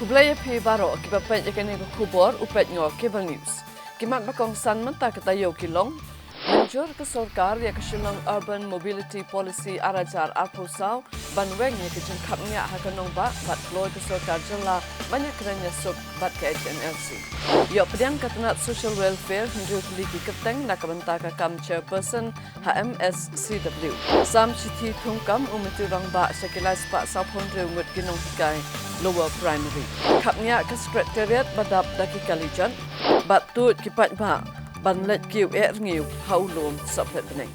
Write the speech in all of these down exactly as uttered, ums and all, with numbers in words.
Khublei ïa phi baroh kiba peit ïa kane ka khubor, u peit noh cable news. Ki mat ba kongsan mynta ka taïew ki long: Mynjur ka sorkar ïa ka Shillong Urban Mobility Policy ar hajar arphew saw ban weng ïa ka jingkhapngiah ha ka nongbah bad kloi ka sorkar jylla ban ïakren ïasuk bad ka H N L C. Ïoh pdiang ka tnat Social Welfare hynriew tylli ki kyrteng na ka bynta ka kam chairperson ha M S C W. Sam shithi thungkam u Myntri Rangbah sha ki lai spah sawphew hynriew ngut ki nonghikai Lower Primary. Khapngiah ka Secretariat ba dap da ki kali jot bad tuid ki paidbah ban leit kiew eh rngiew ha u lum sohphlet bneng.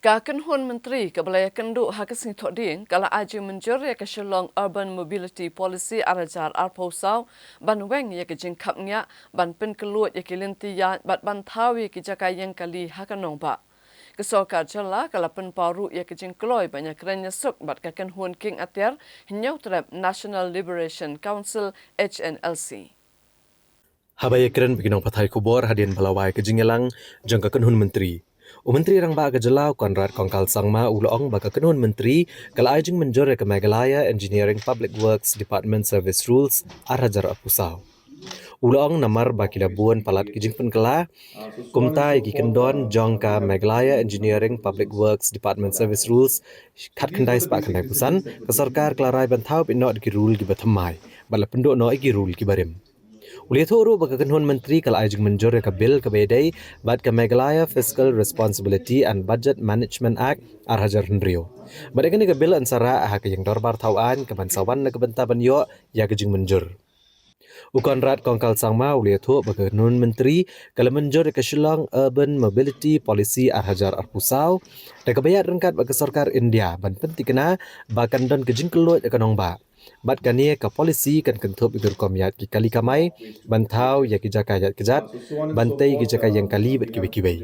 Ka kynhun myntri kaba la ïakynduh ha ka sngi Thohdieng ka la ai jingmynjur ïa ka Shillong Urban Mobility Policy ar hajar arphew saw ban weng ïa ka jingkhapngiah ban pynkylluid ïa ki lynti ïaid bad ban thaw ïa ki jaka ïeng kali ha ka nongbah. Ka sorkar jylla ka la pynpaw ruh ïa ka jingkloi ban ïakren ïasuk bad ka kynhun kieng atiar Hynñiewtrep National Liberation Council, H N L C. Haba ïakren bad ki nongpathai khubor hadien ba la wai ka jingïalang jong ka kynhun myntri, u Myntri Rangbah ka jylla u Conrad Kongkal Sangma u la ong ba ka kynhun myntri ka la ai jingmynjur ïa ka Meghalaya Engineering Public Works Department Service Rules ar hajar arphew saw. U la ong namar ba ki la bun palat ki jingpynkylla, kumta ïa ki kyndon jong ka Meghalaya Engineering Public Works Department Service Rules khatkhyndai spah khyndaiphew san, ka sorkar ka la rai ban thaw beit noh da ki rule kiba thymmai bad la pynduh noh ïa ki rule kiba rim. U la ïathuh ruh ba ka kynhun myntri ka la ai jingmynjur ïa ka bill kaba ïadei bad ka Meghalaya Fiscal Responsibility and Budget Management Act ar hajar hynriew. Bad ïa kane ka bill yn sa rah ha ka ïing dorbar thaw aiñ kaban sa wan na ka bynta ban ïoh ïa ka jingmynjur. U Conrad Kongkal Sangma u la ïathuh ba ka kynhun myntri ka la mynjur ïa ka Shillong Urban Mobility Policy ar hajar arphew saw da kaba ïaid ryngkat bad ka sorkar India ban pynthikna ba kan don ka jingkylluid ïa ka nongbah. Bad kane ka policy kan kynthup ïa ka rukom ïaid ki kali kamai, ban thaw ïa ki jaka ïaid kjat, ban tei ïa ki jaka ïeng kali bad kiwei kiwei.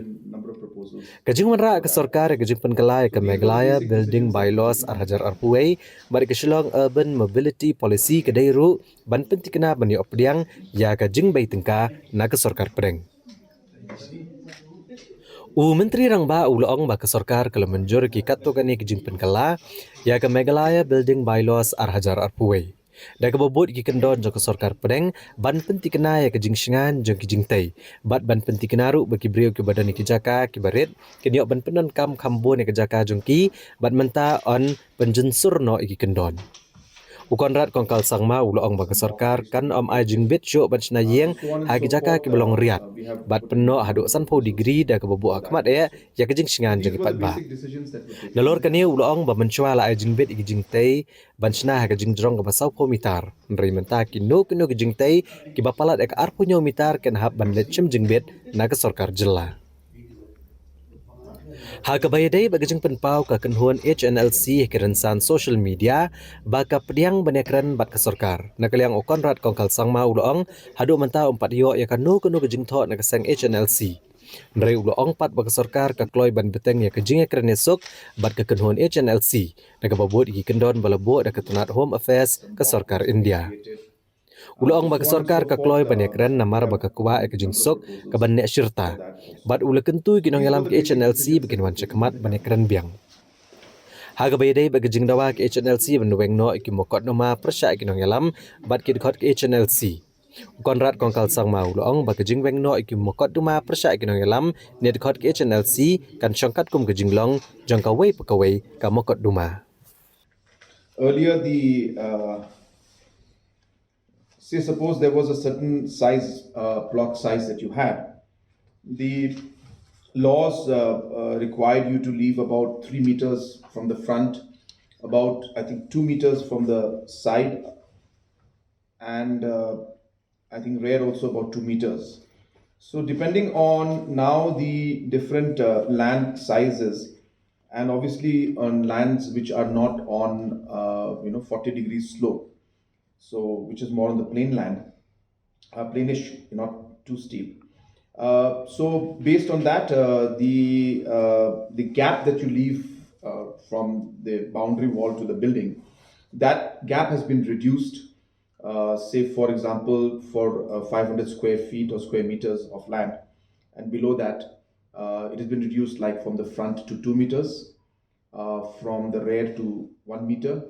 Ka jingwanrah ka sorkar ïa ka jingpynkylla ïa ka Meghalaya Building Bylaws ar hajar arphew wei bad ïa ka Shillong Urban Mobility Policy ka dei ruh ban pynthikna ban ïoh pdiang ïa ka jingbei tyngka na ka sorkar pdeng. U Myntri Rangbah u la ong ba ka sorkar ka la mynjur ïa ki katto katne ki jingpynkylla ïa ka Meghalaya Building Bylaws ar hajar arphew wei, da kaba bud ïa ki kyndon jong ka sorkar pdeng ban pynthikna ïa ka jingshngaiñ jong ki jingtei bad ban pynthikna ruh ba ki briew kiba don ïa ki jaka kiba rit kin ïoh ban pyndonkam kham bun ïa ka jaka jong ki bad mynta yn pynjynsur noh ïa ki kyndon. U Conrad Kongkal Sangma u la ong ba ka sorkar kan ym ai jingbit shuh ban shna ïing ha ki jaka kiba long riat bad pynnoh haduh sanphew degree da kaba buh ha khmat eh ïa ka jingshngaiñ jong ki paidbah. Nalor kane u la ong ba mynshuwa la ai jingbit ïa ki jingtei ban shna ha ka jingjrong kaba sawphew mitar, hynrei mynta kino kino ki jingtei kiba palat ïa ka arphew hynñiew mitar kin hap ban leit shim jingbit na ka sorkar jylla. Ha kaba ïadei bad ka jingpynpaw ka kynhun H N L C ha ki rynsan social media ba ka pdiang ban ïakren bad ka sorkar, na ka liang u Conrad Kongkal Sangma u la ong haduh mynta um pat ïoh ïa kano kano ka jingthoh na ka seng H N L C. Hynrei u la ong pat ba ka sorkar ka kloi ban bteng ïa ka jingïakren ïasuk bad ka kynhun H N L C da kaba bud ïa ki kyndon ba la buh da ka tnat Home Affairs ka sorkar India. U la ong ba ka sorkar ka kloi ban ïakren namar ba ka kwah ïa ka jingsuk kaban neh shirta. Bad u la kyntu ïa ki nongïalam ka H N L C ba kin wan shakhmat ban ïakren biang. Ha kaba ïadei bad ka jingdawa ka H N L C ban weng noh ïa ki mukotduma pyrshah ïa ki nongïalam bad ki dkhot ka H N L C, u Conrad Kongkal Sangma u la ong ba ka jingweng noh ïa ki mukotduma pyrshah ïa ki nongïalam ne dkhot ka H N L C kan shong katkum ka jinglong jong kawei pa kawei ka mukotduma. Earlier, the uh, say, suppose there was a certain size, uh, plot size that you had. The laws uh, uh, required you to leave about three meters from the front, about, I think, two meters from the side, and uh, I think rear also about two meters. So, depending on now the different uh, land sizes, and obviously on lands which are not on uh, you know forty degree slope, so which is more on the plain land, uh, plainish, not too steep. Uh, so based on that, uh, the uh, the gap that you leave uh, from the boundary wall to the building, that gap has been reduced. Uh, say, for example, for uh, five hundred square feet or square meters of land, and below that, uh, it has been reduced, like, from the front to two meters, uh, from the rear to one meter,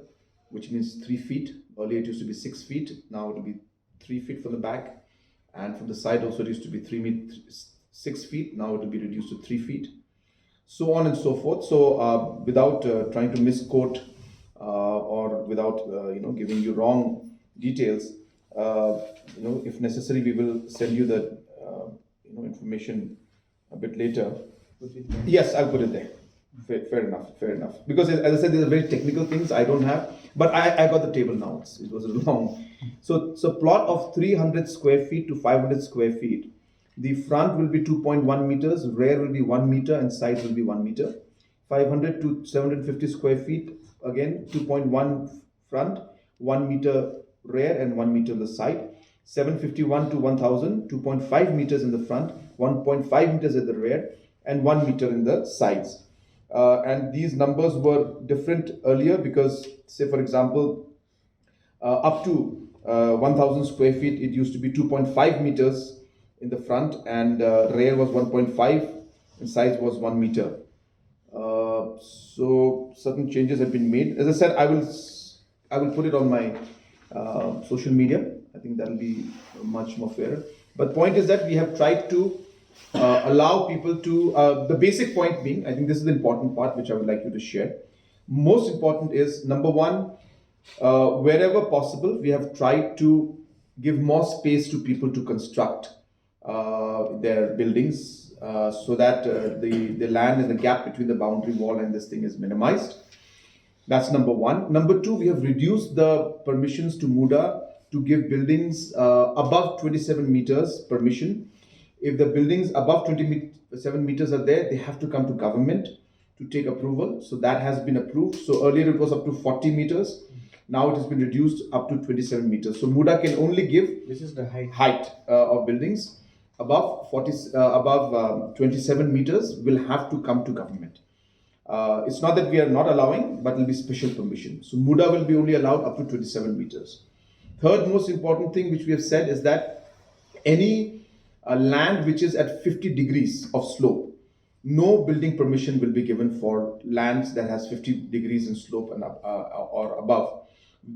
which means three feet. Earlier it used to be six feet, now it will be three feet from the back, and from the side also it used to be three meet, six feet, now it will be reduced to three feet, so on and so forth. So uh, without uh, trying to misquote uh, or without uh, you know giving you wrong details, uh, you know if necessary we will send you the uh, you know information a bit later. Yes, I'll put it there. Fair, fair enough, fair enough. Because as I said, these are very technical things I don't have, but I, I got the table now. It's, it was long. So, so plot of three hundred square feet to five hundred square feet. The front will be two point one meters, rear will be one meter, and sides will be one meter. Five hundred to seven hundred fifty square feet, again, two point one front, one meter rear, and one meter on the side. Seven fifty-one to one thousand, two point five meters in the front, one point five meters at the rear, and one meter in the sides. Uh, and these numbers were different earlier because, say, for example, uh, up to uh, one thousand square feet, it used to be two point five meters in the front, and uh, rear was one point five, and sides was one meter. Uh, so certain changes have been made. As I said, I will s- I will put it on my uh, social media. I think that'll be much more fairer. But point is that we have tried to uh, allow people to uh, the basic point being, I think this is the important part which I would like you to share. Most important is, number one, uh, wherever possible, we have tried to give more space to people to construct uh, their buildings uh, so that uh, the, the land and the gap between the boundary wall and this thing is minimized. That's number one. Number two, we have reduced the permissions to MUDA to give buildings uh, above twenty-seven meters permission. If the buildings above twenty-seven meters are there, they have to come to government to take approval. So that has been approved. So earlier it was up to forty meters. Now it has been reduced up to twenty-seven meters. So MUDA can only give This is the height. height uh, of buildings above forty, uh, above um, twenty-seven meters will have to come to government. Uh, it's not that we are not allowing, but it will be special permission. So MUDA will be only allowed up to twenty-seven meters. Third most important thing which we have said is that any uh, land which is at fifty degrees of slope, no building permission will be given for lands that has fifty degrees in slope and up, uh, or above.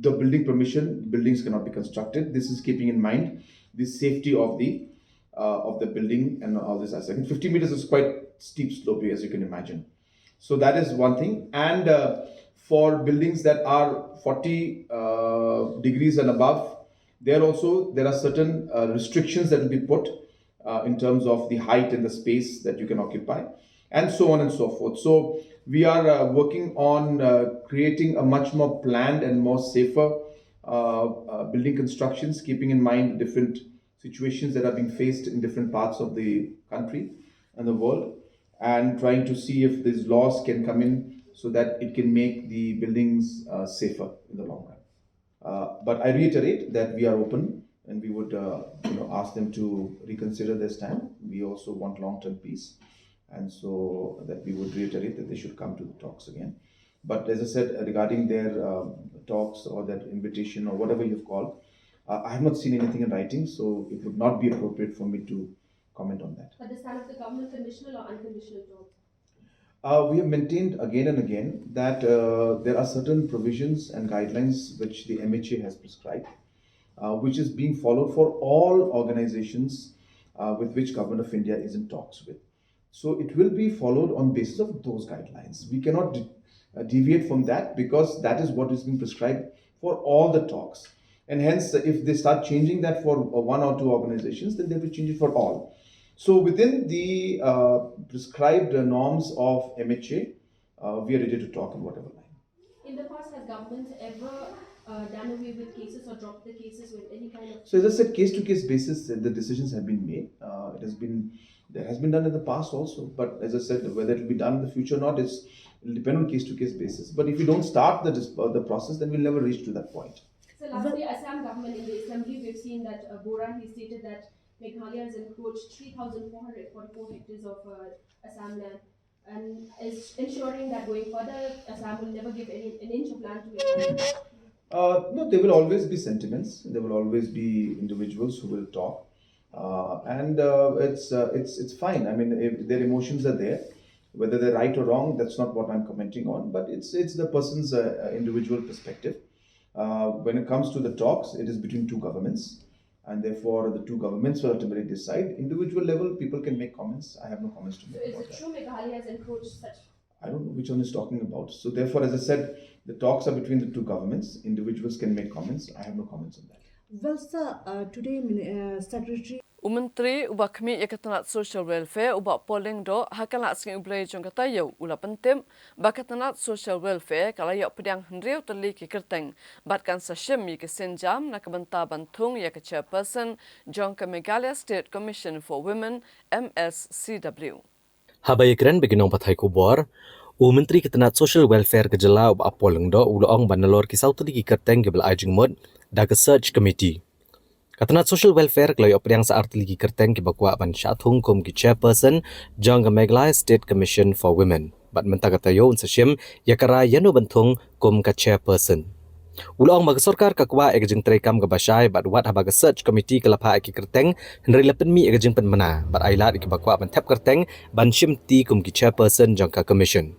The building permission, buildings cannot be constructed. This is keeping in mind the safety of the uh, of the building and all this aspect. And fifty meters is quite steep slope, as you can imagine. So that is one thing. And uh, for buildings that are forty uh, degrees and above, there also there are certain uh, restrictions that will be put uh, in terms of the height and the space that you can occupy, and so on and so forth. So we are uh, working on uh, creating a much more planned and more safer uh, uh, building constructions, keeping in mind different situations that are being faced in different parts of the country and the world, and trying to see if these laws can come in so that it can make the buildings uh, safer in the long run. Uh, but I reiterate that we are open and we would uh, you know, ask them to reconsider their stand. We also want long-term peace, and so that we would reiterate that they should come to the talks again. But as I said, uh, regarding their um, talks or that invitation or whatever you've called, uh, I have not seen anything in writing, so it would not be appropriate for me to comment on that. But the stand of the government, conditional or unconditional talks? Uh, we have maintained again and again that uh, there are certain provisions and guidelines which the M H A has prescribed, uh, which is being followed for all organizations uh, with which Government of India is in talks with. So it will be followed on basis of those guidelines. We cannot de- uh, deviate from that because that is what is being prescribed for all the talks. And hence, if they start changing that for uh, one or two organizations, then they will change it for all. So within the uh, prescribed uh, norms of M H A, uh, we are ready to talk in whatever line. In the past, has government ever uh, done away with cases or dropped the cases with any kind of? So as I said, case-to-case basis, uh, the decisions have been made. Uh, it has been, that has been done in the past also. But as I said, whether it will be done in the future or not, is, it will depend on case-to-case basis. But if we don't start the, dis- uh, the process, then we'll never reach to that point. So lastly, Assam government in the assembly, we've seen that uh, Boran, he stated that Meghalaya has encroached three thousand four hundred forty-four hectares of uh, Assam land and is ensuring that going further, Assam will never give any, an inch of land to Meghalaya. Uh, no, there will always be sentiments. There will always be individuals who will talk, uh, and uh, it's uh, it's it's fine. I mean, if their emotions are there, whether they're right or wrong, that's not what I'm commenting on. But it's it's the person's uh, uh, individual perspective. Uh, when it comes to the talks, it is between two governments, and therefore the two governments will ultimately decide. Individual level, people can make comments. I have no comments to So make is about it that. True Meghalaya has encroached such? I don't know which one is talking about. So therefore, as I said, the talks are between the two governments. Individuals can make comments. I have no comments on that. Well, sir, uh, today, Min- uh, Secretary U Myntri uba khmih ïa ka tnat Social Welfare u Bah Paul Lyngdoh ha ka la sngi U Blei jong ka taïew u la pyntip ba ka tnat Social Welfare ka la ïoh pdiang hynriew tylli ki kyrteng bad kan sa shim ïa ki sienjam na ka bynta ban thung ïa ka Chairperson jong ka Meghalaya State Commission for Women, M S C W. Haba ïakren bad ki nongpathai khubor, u Myntri ka tnat Social Welfare ka jylla u Bah Paul Lyngdoh u la ong ba nalor ki saw tylli ki kyrteng kiba la ai jingmut da ka Search Committee. Ka tnat Social Welfare ka la ïoh pdiang sa ar tylli ki kyrteng kiba kwah ban shah thung kum ki Chairperson jong ka Meghalaya State Commission for Women. Bad mynta ka taïew un sa shim ïa ka rai ïano ban thung kum ka Chairperson. U la ong ba ka sorkar ka kwah ïa ka jingtreikam kaba shai bad wat haba ka Search Committee ka la phah ïa ki kyrteng, hynrei la pynmih ïa ka jingpynbna bad ai lad ïa kiba kwah ban thep kyrteng ban shim ti kum ki Chairperson jong ka Commission.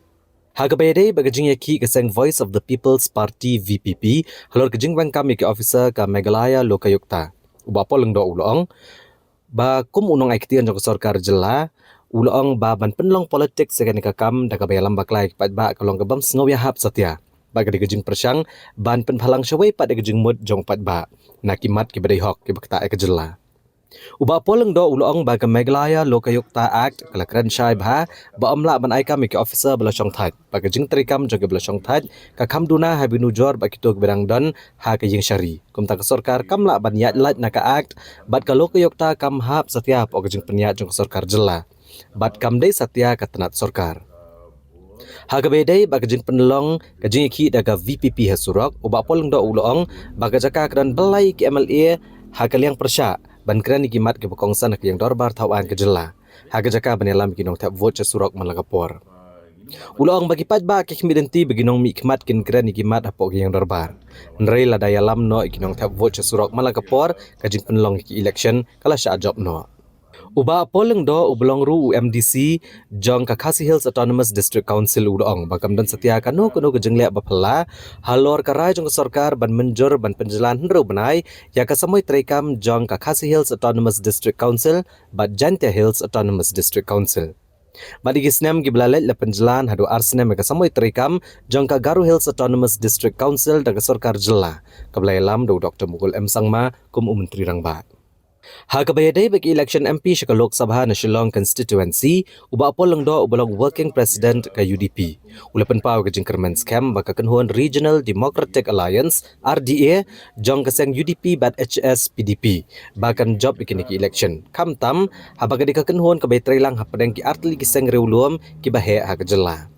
Ha kaba ïadei bad ka jingïakhih ka seng Voice of the People's Party, V P P, halor ka jingweng kam ïa ki officer ka Meghalaya Lokayukta, u Bah Paul Lyngdoh u la ong ba kum u nongai ktien jong ka sorkar jylla, u la ong ba ban pynlong politics ïa kane ka kam da kaba ïalam bakla ïa ki paidbah ka long kaba ym sngewïahap satia. Bad ka dei ka jingpyrshang ban pynphalang shawei pat ïa ka jingmut jong u paidbah na ki mat kiba dei hok kiba ktah ïa ka jylla. U Bah Paul Lyngdoh u la ong ba ka Meghalaya Lokayukta Act ka la kren shai bha ba ym lah ban ai kam ïa ki officer ba la shongthait. Bad ka jingtreikam jong kiba la shongthait ka kham duna ha ba nujor bad kito kiba dang don ha ka ïing shari. Kumta ka sorkar kam lah ban ïaid lait na ka Act bad ka Lokayukta kam hap satia hapoh ka jingpynïaid jong ka sorkar jylla. Bad kam dei satia ka tnat sorkar. Ha kaba ïadei bad ka jingpynlong ka jingïakhih da ka V P P ha surok, u Bah Paul Lyngdoh u la ong ba ka jaka ka don byllai ki M L A ha ka liang pyrshah ban kren ïa ki mat kiba kongsan ha ka ïing dorbar thaw aiñ ka jylla, ha ka jaka ban ïalam ïa ki nongthep vote sha surok man la ka por. U la ong ba ki paidbah ki khmih lynti ba ki nongmihkhmat kin kren ïa ki mat hapoh ka ïing dorbar. Hynrei lada ïalam noh ïa ki nongthep vote sha surok man la ka por, ka jingpynlong ïa ki election ka la shah jop noh. U Bah Paul Lyngdoh uba long ruh u M D C jong ka Khasi Hills Autonomous District Council u la ong ba kam don satia kano kano ka jingleh ba phylla halor ka rai jong ka sorkar ban mynjur ban pynjlan hynriew bnai ïa ka samoi treikam jong ka Khasi Hills Autonomous District Council bad Jaintia Hills Autonomous District Council. Bad ïa ki snem kiba la leit la pynjlan haduh ar snem ïa ka samoi treikam jong ka Garo Hills Autonomous District Council da ka sorkar jylla, kaba la ïalam da u Doctor Mukul M Sangma kum u Myntri Rangbah. Ha kaba ïadei bad ka election M P sha ka Lok Sabha na Shillong constituency, u Bah Paul Lyngdoh uba long working president ka U D P u la pynpaw ka jingkyrmen skhem ba ka kynhun Regional Democratic Alliance, R D A, jong ka seng U D P bad H S P D P ba kan jop ïa kine ki election, khamtam haba ka dei ka kynhun kaba ïatreilang hapdeng ki artylli ki seng riewlum kiba heh ha ka jylla.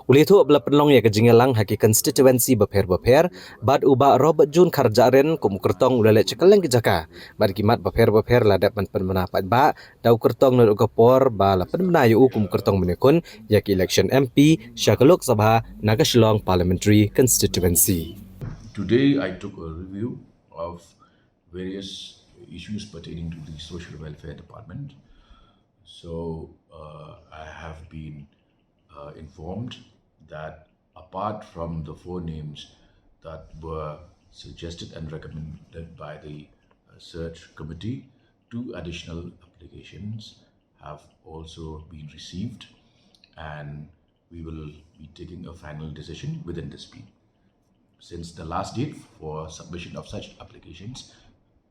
U la ïathuh ba la pynlong ïa ka jingïalang ha ki constituency bapher bapher bad u Bah Robert June Kharjahrin kum u kyrtong u la leit sha kylleng ki jaka bad ki mat bapher bapher la dep ban pynbna paidbah da u kyrtong naduh ka por ba la pynbna ïa u kum u kyrtong mynïakhun ïa ka election M P sha ka Lok Sabha na ka Shillong Parliamentary Constituency. Today I took a review of various issues pertaining to the Social Welfare Department. So uh, I have been uh, informed that apart from the four names that were suggested and recommended by the uh, search committee, two additional applications have also been received, and we will be taking a final decision within this week, since the last date for submission of such applications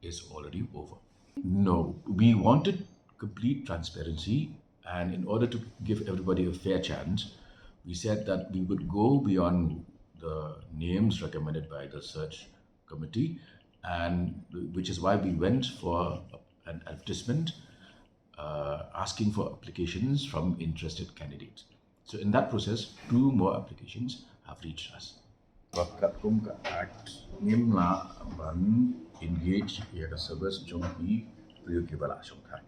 is already over. No, we wanted complete transparency, and in order to give everybody a fair chance, we said that we would go beyond the names recommended by the search committee, and which is why we went for an advertisement uh, asking for applications from interested candidates. So in that process, two more applications have reached us. Ba katkum ka act ngim lah ban engage ïa ka service jong ki briew kiba la shongthait.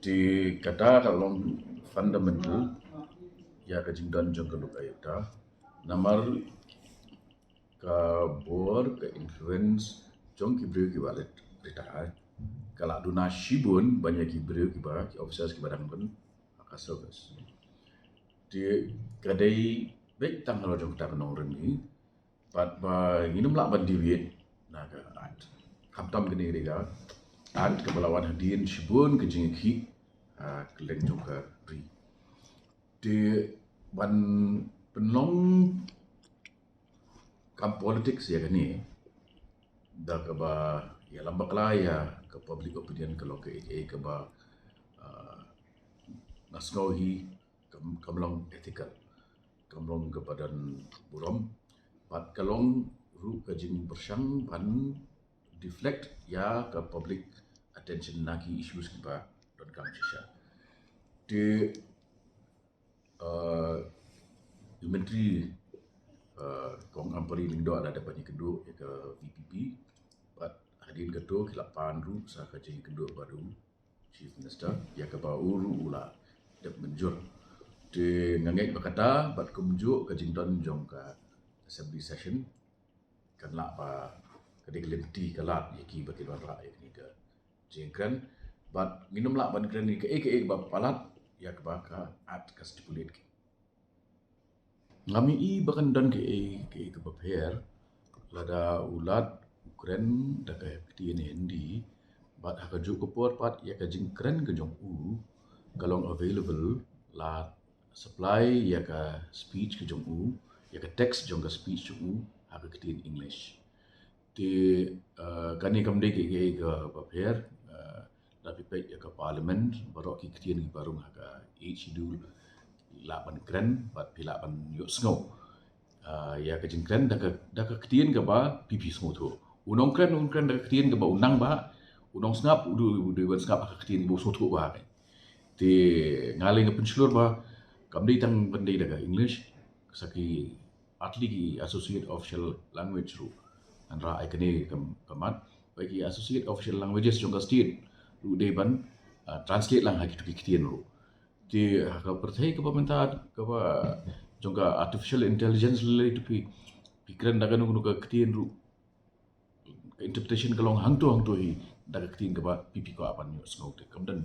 Te kata ka long fundamental ïa ka jingdon jong ka Lokayukta. Namar ka bor, ka influence jong ki briew kiba la retire ka la duna shibun ban ïa ki briew kiba, ki officers kiba dang don ha ka service. Te ka dei beit tang halor jong kata ka nongrim hi, Bad ba ngin ym lah ban deviate na ka Act. Khamtam kane ka dei ka Act kaba la wan hadien shibun ka jingïakhih ha kylleng jong ka ri. Te ban pynlong kam politics ïa kane da kaba ïalam bakla ïa ka public opinion ka long kaei kaei kaba, ah, nga sngew hi kam, kam long ethical, kam long kaba don burom, bad ka long ruh ka jingpyrshang ban deflect ïa ka public attention na ki issues kiba donkam shisha. Te uh, i Myntri, uh, Kong Ampareen Lyngdoh la dep ban ïakynduh ïa ka V P P, bad hadien kato ki la pan ruh sa ka jingïakynduh bad u Chief Minister ïa kaba u ruh u la dep mynjur. Te nga ngeit ba kata bad kumjuh ka jingdon jong ka assembly session kan lah ba ka dei ka lynti ka lad ïa ki ba ki don rah ïa kane ka jingkren. Bad ngin ym lah ban kren ïa kaei kaei ba palat ïa kaba ka Act ka stipulate ki. Ngam ïohi ba kan don kaei kaei kaba pher lada u Lad u kren da ka ktien Hindi, bad ha kajuh ka por pat ïa ka jingkren ka jong u ka long available, la supply ïa ka speech ka jong u, ïa ka text jong ka speech jong u ha ka ktien English. Te, uh, kane kam dei kaei kaei kaba pher, uh, lada phi peit ïa ka Parliament, baroh ki ktien kiba rung ha ka Eighth Schedule lah ban kren bad phi lah ban ïohsngew, uh, ïa ka jingkren da ka, da ka ktien kaba phi phi sngewthuh. U nongkren un kren da ka ktien kaba u nang ba, u nongsngap u dei, u dei ban sngap ha ka ktien kaba u sngewthuh ba. Te nga lei nga pynshlur ba kam dei tang ban dei da ka English, sa ki, at least ki associate official language ruh, ngan rah ïa kane ka, ka mat ba ki associate official languages jong ka state ruh dei ban, uh, translate lang ha kito ki ktien ruh. Te ha ka pyrthei kaba mynta kaba jong ka artificial intelligence lei, to phi, phi kren da kano kano ka ktien ruh, ka interpretation ka long hangto hangto hi da ka ktien kaba phi phi kwah ban ïohsngew. Te kam don,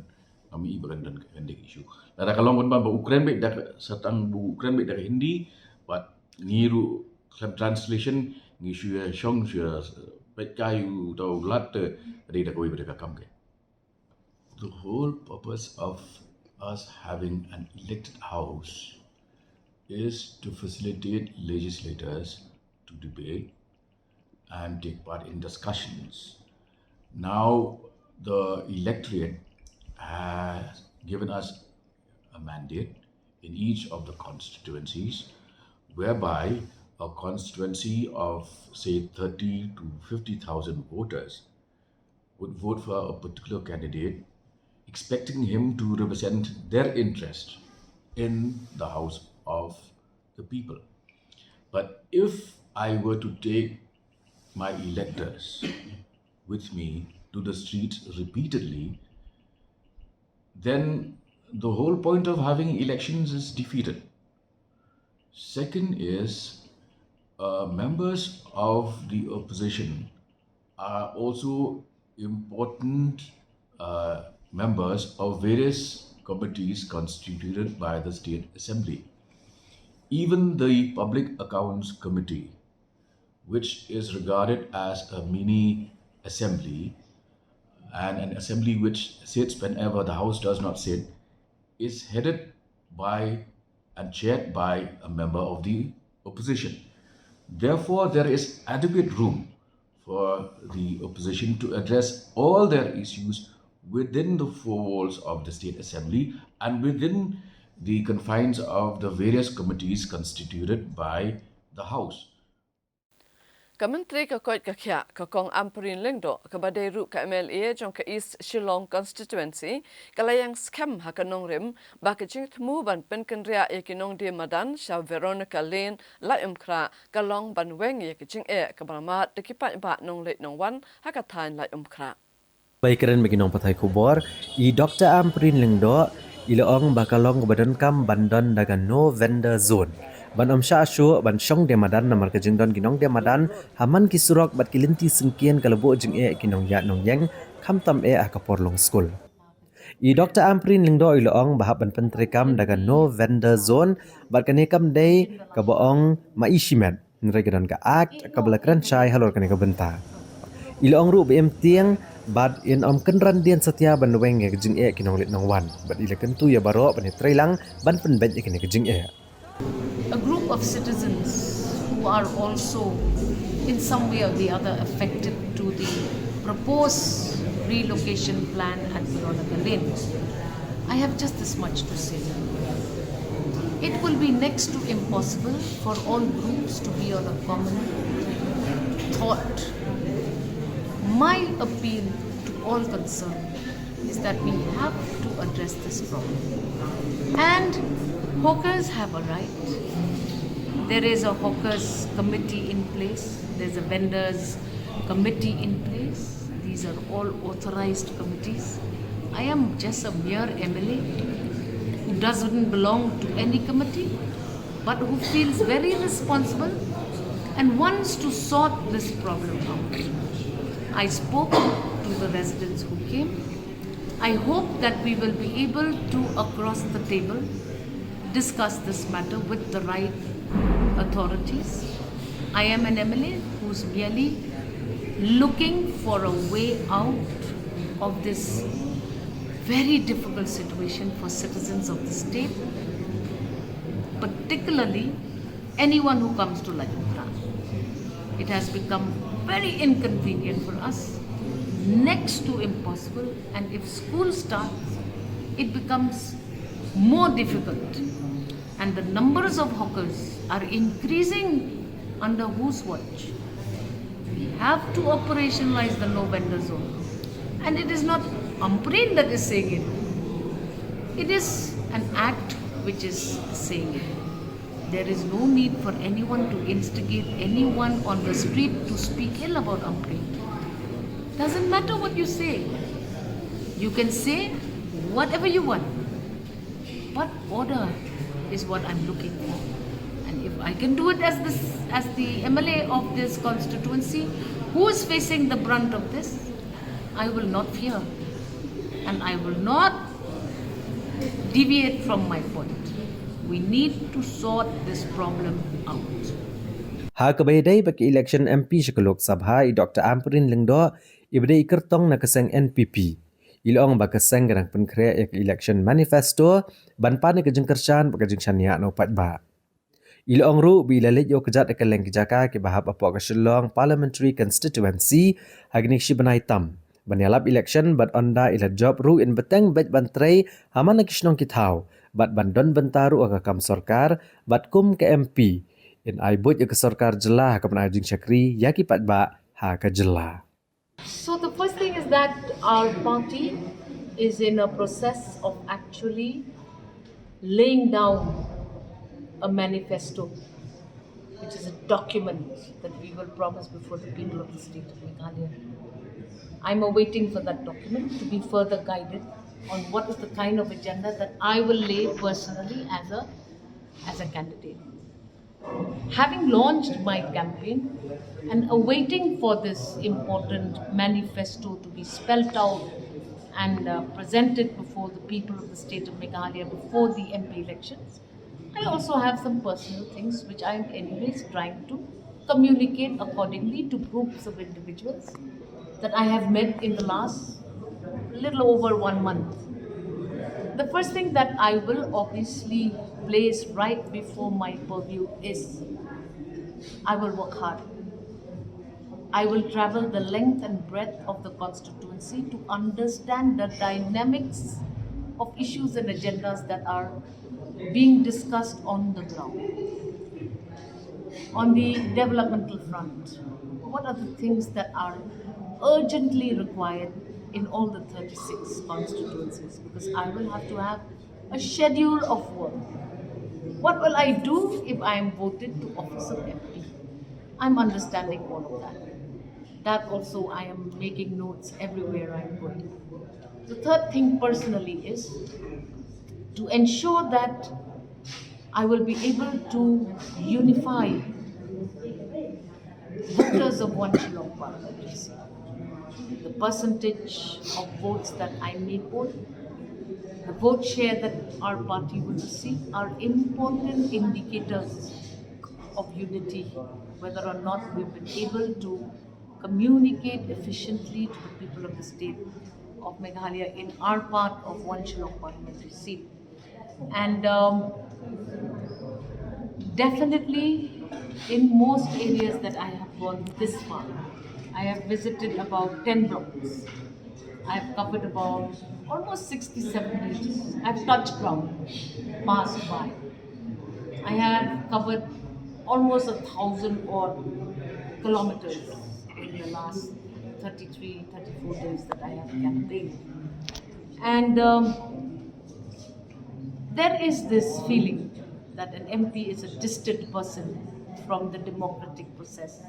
ngam ïohi ba kan don ka, kan dei ka issue. Lada ka long ban ba u kren beit da ka, sa tang u kren beit da ka Hindi, bad ngi ruh khlem translation ngi shu ïa shong shu ïa peit kai uta u Lad, te dei da kawei pat ka kam ka. The whole purpose of us having an elected house is to facilitate legislators to debate and take part in discussions. Now, the electorate has given us a mandate in each of the constituencies whereby a constituency of, say, thirty to fifty thousand voters would vote for a particular candidate, expecting him to represent their interest in the House of the People. But if I were to take my electors with me to the streets repeatedly, then the whole point of having elections is defeated. Second is, uh, members of the opposition are also important, uh, members of various committees constituted by the State Assembly. Even the Public Accounts Committee, which is regarded as a mini assembly, and an assembly which sits whenever the House does not sit, is headed by and chaired by a member of the opposition. Therefore, there is adequate room for the opposition to address all their issues within the four walls of the State Assembly and within the confines of the various committees constituted by the House. Ka Myntri ka Koit ka Khiah, ka Kong Ampareen Lyngdoh, kaba dei ruh ka M L A jong ka East Shillong Constituency, ka la ïeng skhem ha ka nongrim ba ka jingthmu ban pynkynriah ïa ki nongdie madan sha Veronica Lane, Laitumkhrah, ka long ban weng ïa ka jingeh kaba la mad da ki paidbah nongleit nongwan ha ka thaiñ Laitumkhrah. Ba ïakren bad ki nongpathai khubor, i Doktor Ampareen Lyngdoh i la ong ba ka long kaba donkam ban don da ka no vendor zone ban ym shah shuh ban shong die madan namar ka jingdon ki nongdie madan ha man ki surok bad ki lynti syngkien ka la buh jingeh ïa ki nongïaid nongïeng, khamtam eh ha ka por long skul. I Doktor Ampareen Lyngdoh i la ong ba hap ban pyntreikam da ka no vendor zone bad kane kam dei kaba ong ma i shimet. Hynrei ka don ka Act kaba la kren shai halor kane ka bynta. I la ong ruh ba im tieng bad in ym kynran dien satia ban weng ïa ka jingeh ki nongleit nongwan bad i la kyntu ïa baroh ban ïatreilang ban pynbeit ïa kane ka jingeh. A group of citizens who are also in some way or the other affected to the proposed relocation plan at Veronica Lane. I have just this much to say. It will be next to impossible for all groups to be on a common thought. My appeal to all concerned is that we have to address this problem. And hawkers have a right. There is a hawkers committee in place, there's a vendors committee in place. These are all authorized committees. I am just a mere M L A who doesn't belong to any committee but who feels very responsible and wants to sort this problem out. I spoke to the residents who came. I hope that we will be able to, across the table, discuss this matter with the right authorities. I am an M L A who's merely looking for a way out of this very difficult situation for citizens of the state, particularly anyone who comes to Lajong Kra. It has become very inconvenient for us, next to impossible, and if school starts, it becomes more difficult. And the numbers of hawkers are increasing under whose watch? We have to operationalize the no vendor zone. And it is not Ampareen that is saying it, it is an act which is saying it. There is no need for anyone to instigate anyone on the street to speak ill about Ampareen. Doesn't matter what you say. You can say whatever you want. But order is what I'm looking for. And if I can do it as this, as the M L A of this constituency, who is facing the brunt of this, I will not fear. And I will not deviate from my point. We need to sort this problem out. Ha kaba ïadei bad ka election M P sha ka Lok Sabha, i Doctor Ampareen Lyngdoh, iba dei i kyrtong na ka seng N P P, i la ong ba ka seng ka dang pynkhreh ïa ka election manifesto ban pan ïa ka jingkyrshan bad ka jingshaniah na u paidbah. I la ong ruh ba i la leit ïoh kjat ïa ka liang ki jaka kiba hap hapoh ka Shillong Parliamentary Constituency ha kine ki shi bnai tam ban ïalap election bad ynda i la jop ruh in bteng beit ban trei ha man la ki shnong ki thaw bad ban don bynta ruh ha ka kam sorkar bad kum ka M P in ai buit ïa ka sorkar jylla ha ka ban ai jingshakri ïa ki paidbah ha ka jylla. So the first thing is that our party is in a process of actually laying down a manifesto, which is a document that we will promise before the people of the state of Meghalaya. I'm awaiting for that document to be further guided on what is the kind of agenda that I will lay personally as a as a candidate. Having launched my campaign and awaiting for this important manifesto to be spelt out and uh, presented before the people of the state of Meghalaya before the M P elections, I also have some personal things which I am anyways trying to communicate accordingly to groups of individuals that I have met in the last little over one month. The first thing that I will obviously place right before my purview is I will work hard. I will travel the length and breadth of the constituency to understand the dynamics of issues and agendas that are being discussed on the ground. On the developmental front, what are the things that are urgently required in all the thirty-six constituencies? Because I will have to have a schedule of work. What will I do if I am voted to office of M P? I'm understanding all of that. That also, I am making notes everywhere I'm going. The third thing personally is to ensure that I will be able to unify voters of one Shillong Parliamentary seat. The percentage of votes that I may poll, the vote share that our party will receive are important indicators of unity whether or not we've been able to communicate efficiently to the people of the state of Meghalaya in our part of One Shillong parliamentary seat. And um, definitely, in most areas that I have gone this far, I have visited about ten blocks. I've covered about almost sixty-seven villages. I've touched ground, passed by. I have covered almost a thousand odd kilometers in the last thirty-three, thirty-four days that I have campaigned. And um, there is this feeling that an M P is a distant person from the democratic process.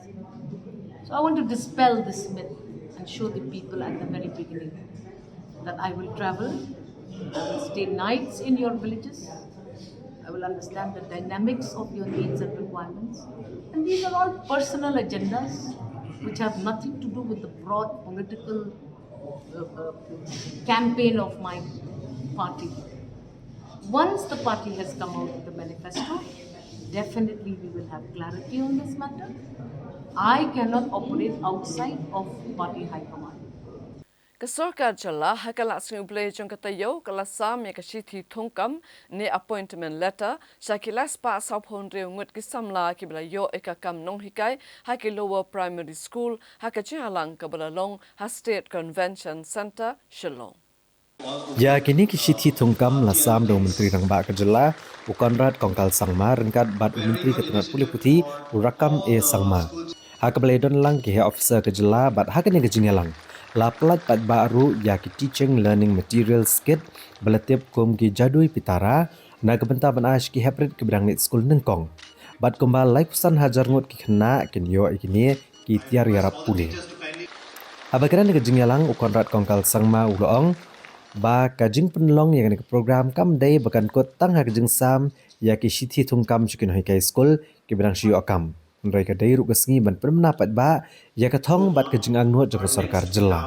So I want to dispel this myth and show the people at the very beginning that I will travel, I will stay nights in your villages, I will understand the dynamics of your needs and requirements. And these are all personal agendas which have nothing to do with the broad political uh, uh, campaign of my party. Once the party has come out with the manifesto, definitely we will have clarity on this matter. I cannot operate outside of party high command. Ka sorkar jylla ha ka lad sngi U Blei jong ka taïew ka la sam ïa ka shithi thungkam ne appointment letter sha ki lai spah sawphew hynriew ngut ki samla kiba la ïoh ïa ka kam nonghikai ha ki lower primary school ha ka jingïalang kaba la long ha State Convention Centre, Shillong. Ïa kine ki shithi thungkam la sam da u Myntri Rangbah ka jylla, u Conrad Kongkal Sangma, ryngkat bad u Myntri ka tnat pule puthi, u Rakkam A Sangma. Ha kaba la ïadon lang ki heh officer ka jylla bad ha kane ka jingïalang la pyllait paidbah ruh ïa ki Teaching Learning Materials Kit ba la tip kum ki Jadui Pitara na ka bynta ban ai sha ki heprit kiba dang leit skul nyngkong. Bad kumba laiphew san hajar ngut ki khynnah kin ïoh ïa kine ki tiar ïarap pule. Haba kren ha ka jingïalang, u Conrad Kongkal Sangma u la ong ba ka jingpynlong ïa kane ka program kam dei ba kan kut tang ha ka jingsam ïa ki shithi thungkam sha ki nonghikai skul kiba dang shu ïoh kam, hynrei ka dei ruh ka sngi ban pynbna paidbah ïa ka thong bad ka jingangnud jong ka sorkar jylla.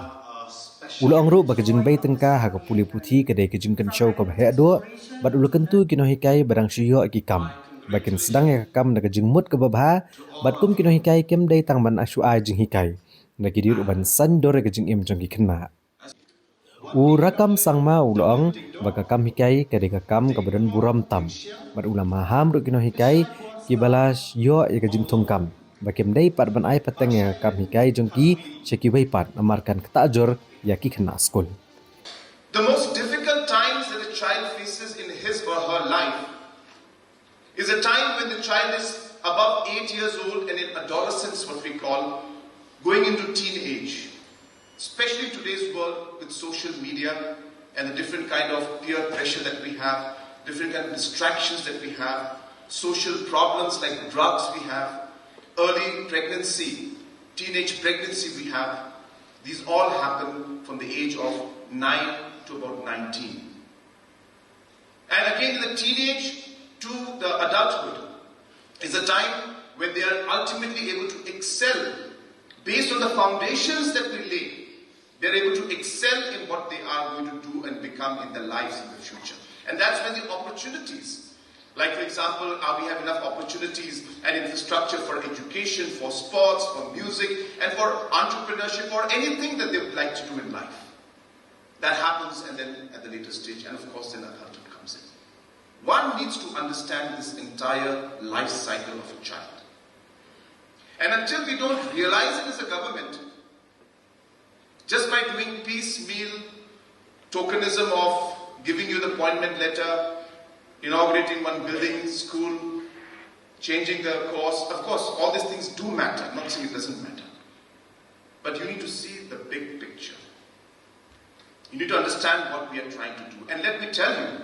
U la ong ruh ba ka jingbei tyngka ha ka pule puthi ka dei ka jingkynshew kaba heh duh bad u la kyntu ïa ki nonghikai ba dang shu ïoh ïa ki kam ba kin sdang ïa ka kam da ka jingmut kaba bha bad kum ki nonghikai kim dei tang ban shu ai jinghikai, hynrei ki dei ruh ban saiñdur ïa ka jingim jong ki khynnah. U Rakkam Sangma u la ong ba ka kam hikai ka dei ka kam kaba don burom tam bad u la maham ruh ki nonghikai kiba la ïoh ïa ka jingthungkam ba kim dei pat ban ai pateng ïa ka kam hikai jong ki sha kiwei pat namar kan ktah jur ïa ki khynnah skul. The most difficult times that a child faces in his or her life is a time when the child is above eight years old and in adolescence, what we call, going into teenage. Especially today's world with social media and the different kind of peer pressure that we have, different kind of distractions that we have, social problems like drugs we have, early pregnancy, teenage pregnancy we have, these all happen from the age of nine to about nineteen. And again, in the teenage to the adulthood is a time when they are ultimately able to excel based on the foundations that we lay. They're able to excel in what they are going to do and become in their lives in the future. And that's when the opportunities, like for example, are we have enough opportunities and infrastructure for education, for sports, for music, and for entrepreneurship, or anything that they would like to do in life. That happens and then at the later stage, and of course, then adulthood comes in. One needs to understand this entire life cycle of a child. And until we don't realize it as a government, just by doing piecemeal tokenism of giving you the appointment letter, inaugurating one building, school, changing the course, of course, all these things do matter. I'm not saying it doesn't matter. But you need to see the big picture. You need to understand what we are trying to do. And let me tell you,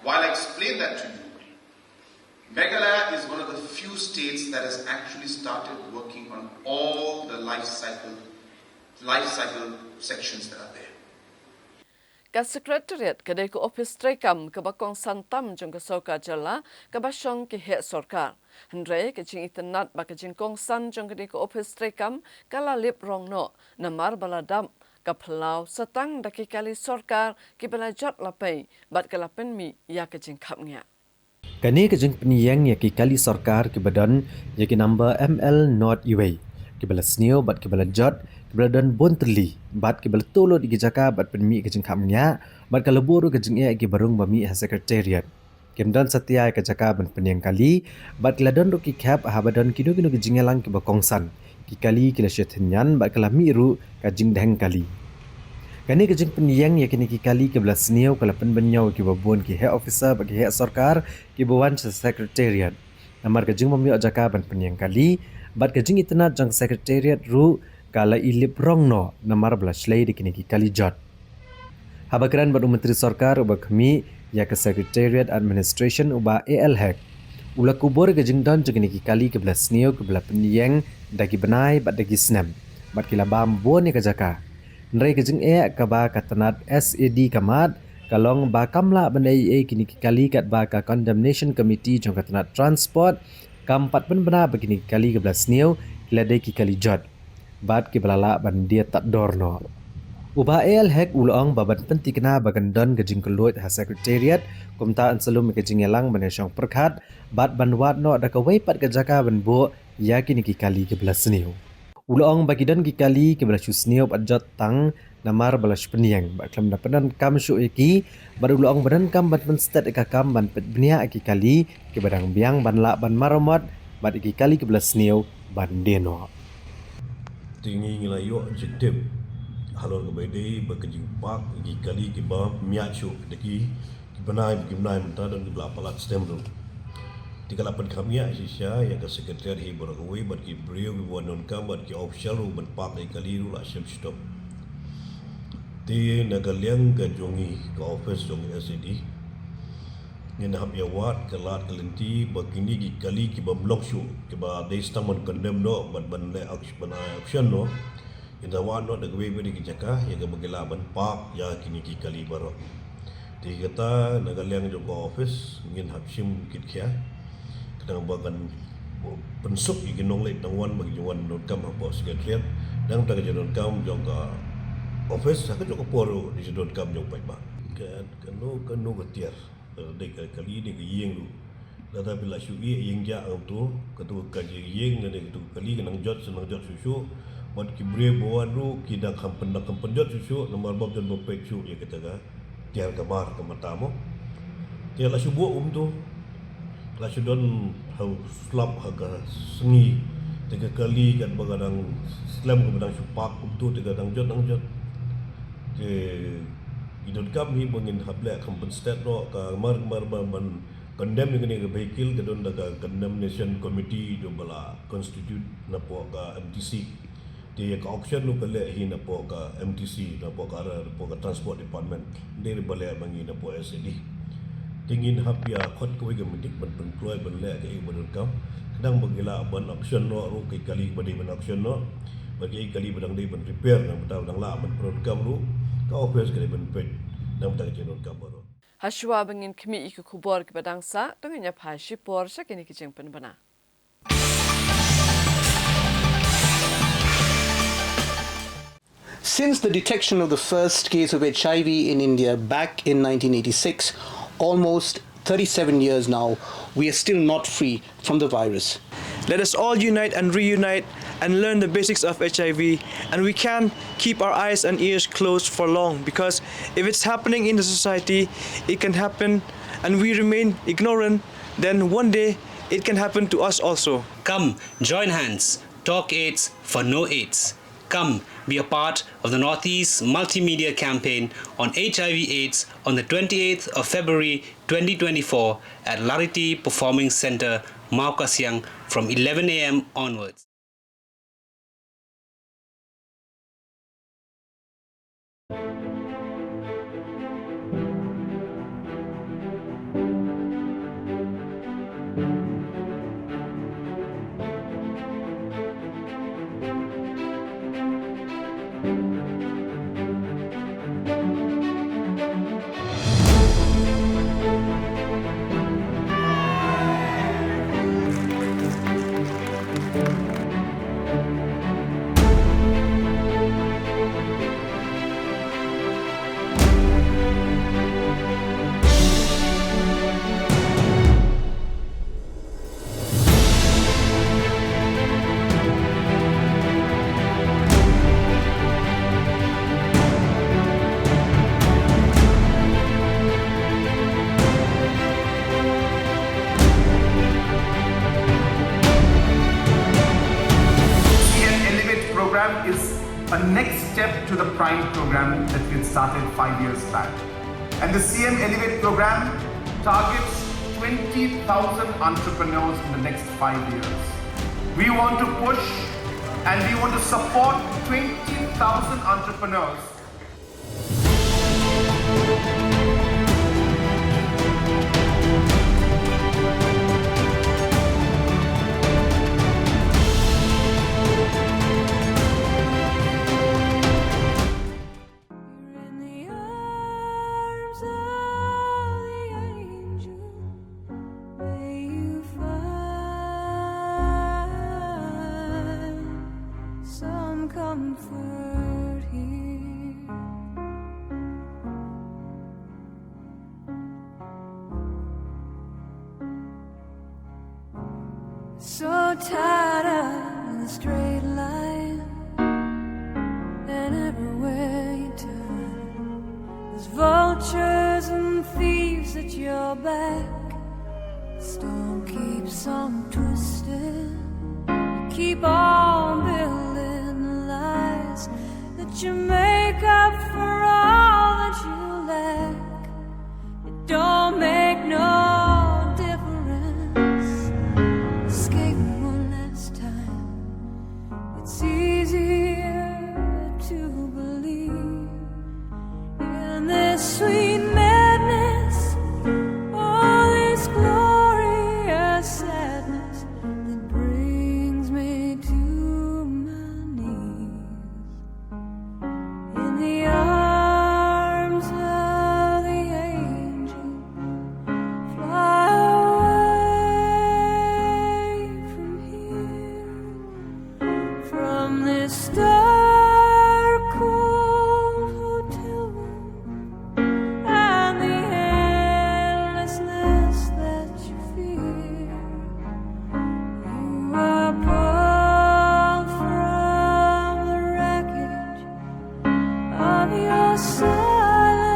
while I explain that to you, Meghalaya is one of the few states that has actually started working on all the life cycle, life cycle sections that are there. Ka Secretariat ka dei ka ophis treikam kaba kongsan tam jong ka sorkar jylla kaba shong ki heh sorkar. Hynrei ka jingitynnad ba ka jingkongsan jong kane ka ophis treikam ka la lip rong noh namar ba la dap ka phyllaw satang da ki kali sorkar kiba la jot la pei bad ka la pynmih ïa ka jingkhapngiah. Kane ka jingpynïeng ïa ki kali sorkar kiba don ïa ki number M L not iwei, kiba la sniew bad kiba la jot, kiba la don bun tylli, bad kiba la tuh lut ïa ki jaka bad pynmih ka jingkhapngiah, bad ka la buh ruh ka jingeh ïa kiba rung ba mih ha Secretariat. Kim don satia ïa ka jaka ban pynïeng kali, bad ki la don ruh ki khep haba don kino kino ki jingïalang kiba kongsan. Ki kali ki la shah tynñian bad ka la mih ruh ka jingdheng kali. Kane ka jingpynïeng ïa kine ki kali kiba la sniew ka la pynbynñiew ïa kiba bun ki heh officer bad ki heh sorkar kiba wan sha Secretariat. Namar ka jingbym ïoh jaka ban pynïeng kali, bad ka jingitynnad jong ka Secretariat ruh ka la i lip rong noh, namar ba la shlei da kine ki kali jot. Haba kren bad u Myntri Sorkar uba khmih ïa ka Secretariat Administration u Bah A L Hek, u la kubur ka jingdon jong kine ki kali kiba la sniew kiba la pynïeng da ki bnai bad da ki snem, bad ki la bam bun ïa ka jaka. Hynrei ka jingeh kaba ka tnad S A D ka mad, ka long ba kam lah ban ïoh ïa kine ki kali katba ka Condemnation Committee jong ka tnad Transport kam pat pynbna ba kine ki kali kiba la sniew ki la dei ki kali jot, bad kiba la lah ban die tad dor noh. U Bah A L Hek u la ong ba ban pynthikna ba kan don ka jingkylluid ha Secretariat, kumta yn sa lum ïa ka jingïalang ban ïashong pyrkhat, bad ban wad noh da kawei pat ka jaka ban buh ïa kine ki kali kiba la sniew. U la ong ba ki don ki kali kiba la shu sniew bad jot tang namar ba la shu pynïeng, bad khlem da pyndonkam shuh ïa ki, bad u la ong ba donkam ban pynstet ïa ka kam ban pynbniah ïa ki kali kiba dang biang ban lah ban maramot, bad ïa ki kali kiba la sniew ban die noh. Te ngi ngi la ïoh jingtip halor kaba ïadei bad ka jingpark ïa ki kali kiba miat shuh da ki, ki bnai, ki bnai mynta don kiba la palat stem ruh. Te ka la pynkhapngiah shisha ïa ka Secretariat hi baroh kawei bad ki briew kiba wan donkam bad ki official ruh ban park ïa ki kali ruh la shem shitom. Te na ka liang ka jong ngi, ka office jong S A D, ngin hap ïawad ka lad ka lynti ba kine ki kali kibym long shuh, kiba dei tang ban condemn noh bad ban leh action, ban ai action noh, ngin sa wad noh da kawei pat ki jaka ïa kaba ki lah ban park ïa kine ki kali baroh. Te kata na ka liang jong ka office ngin hap shim kit khia, khnang ba kan pynsuk ïa ki nongleit nongwan ba ki jingwan donkam hapoh Secretariat, nangta ka jingdonkam jong ka office ha kajuh ka por ruh ka jingdonkam jong paidbah. Ka, kano kano ka tiar, lada dei ka kali ne ka ïing ruh, lada phi la shu ïeh ïing jah hangto, kato ka ïing lane kato ka kali ka nang jot, sa nang jot shuh shuh. Bad ki briew ba wan ruh ki da kham pyn, da kham pynjot shuh shuh namar ba don ba peit shuh ïa kata ka tiar ka bar ka mata mo. Te la shu buh kumto, la shu don ha u slap ha ka sngi, te ka kali katba ka dang slem, kaba dang shu park kumto, te ka dang jot, dang jot. Te ngi donkam hi ba ngin hap leh kham pynstet noh, ka mar mar ban, ban condemn ïa kane ka vehicle ka don da ka condemnation committee jong ba la constitute napoh ka M T C. Te ïa ka auction ruh ka leh hi napoh ka M T C, napoh ka, napoh ka Transport Department. Ym dei ruh ba leh ma ngi napoh S A D. Te ngin hap ïa khot kawei ka mitik ban pynkloi ban leh kaei ba donkam, khnang ba ki lah ban auction noh ruh ki kali ba dei ban auction noh, bad ki kali ba dang dei ban repair, nangta ba dang lah ban pyndonkam ruh, ka office ka dei ban peit nangta ka jingdonkam baroh. Hashuwa ba ngin khmih ïa ki khubor kiba dang sah, to ngin ïa phai shipor sha kine ki jingpynbna. Since the detection of the first case of H I V in India back in nineteen eighty-six, almost thirty-seven years now, we are still not free from the virus. Let us all unite and reunite and learn the basics of H I V, and we can't keep our eyes and ears closed for long, because if it's happening in the society, it can happen, and we remain ignorant, then one day it can happen to us also. Come, join hands, talk AIDS for no AIDS. Come, be a part of the Northeast Multimedia Campaign on H I V AIDS on the twenty-eighth of February twenty twenty-four at Lariti Performing Centre, Mawkasiang, from eleven a m onwards. is a next step to the Prime program that we had started five years back. And the C M Elevate program targets twenty thousand entrepreneurs in the next five years. We want to push and we want to support twenty thousand entrepreneurs. You're in the arms of the angel. May you find some comfort here. So tired of the straight line, and everywhere you turn, there's vultures and thieves at your back. The storm keeps on twisting. You keep on building lies that you make up for all that you lack. It don't make no difference. Escape one last time. It's easier to believe in this sweet madness, all this glorious sadness that brings me to my knees. In the arms of the angel, fly away from here, from this dark, cold hotel room and the endlessness that you fear. You are pulled from the wreckage of your silent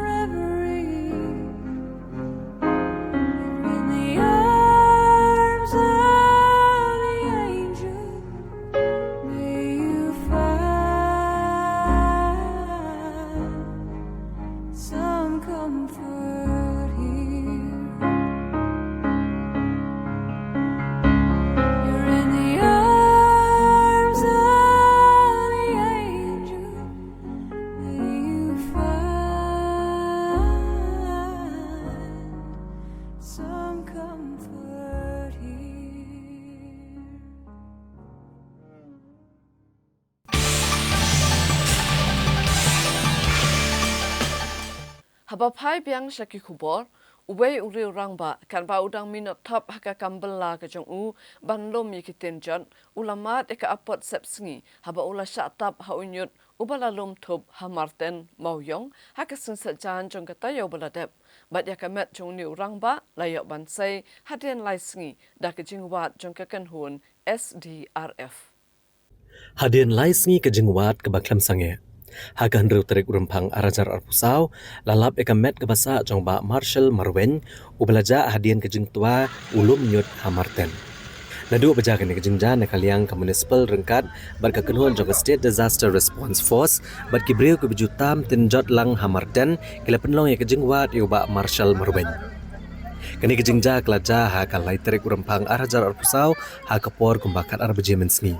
reverie. In the arms of the angel, may you find some comfort here. You're in the arms of the angel. May you find some comfort here. Haba phai biang sha ki khubor, uwei u riew rangbah, katba u dang minot thap ha ka kam bylla ka jong u ban lum ïa ki tin jot, u la mad ïa ka apot sepsngi haba u la shah tap ha u ñiut uba la lum thup ha Marten, Mawïong, ha ka sngi Saitjaiñ jong ka taïew ba la dep. Bad ïa ka met jong une u rangbah la ïoh ban sei hadien lai sngi da ka jingwad jong ka kynhun S D R F. Hadien lai sngi ka jingwad kaba khlem sangeh, ha ka hynriew tarik u Rymphang ar hajar arphew saw, la lap ïa ka met kaba sah jong u Bah Marshall Marwein, uba la jah hadien ka jingtwa u lum ñiut ha Marten. Naduh ba jia kane ka jingjia, na ka liang ka municipal ryngkat bad ka kynhun jong ka State Disaster Response Force bad ki briew kiba ju tam tin jot lang ha Marten ki la pynlong ïa ka jingwad ïa u Bah Marshall Marwein. Kane ka jingjia ka la jia ha ka lai tarik u Rymphang ar hajar arphew saw, ha ka por kumba khatar baje mynsngi,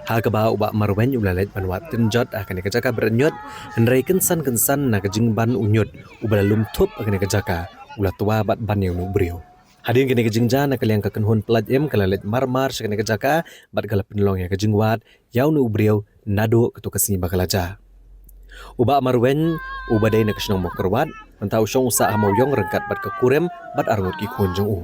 ha kaba u Bah Marwein u la leit ban wad tin jot ha kane ka jaka bret ñiut, hynrei kynsan kynsan na ka jingban u ñiut uba la lum thup ha kane ka jaka, u la twa bad ban ïa une u briew. Hadien kane ka jingjia, na ka liang ka kynhun pyllait im ka la leit mar mar sha kane ka jaka bad ka la pynlong ïa ka jingwad ïa une u briew naduh katto ka sngi ba ka la jia. U Bah Marwein, uba dei na ka shnong Mawkyrwat, mynta u shong u sah ha Mawïong ryngkat bad ka kurim bad arngut ki khun jong u.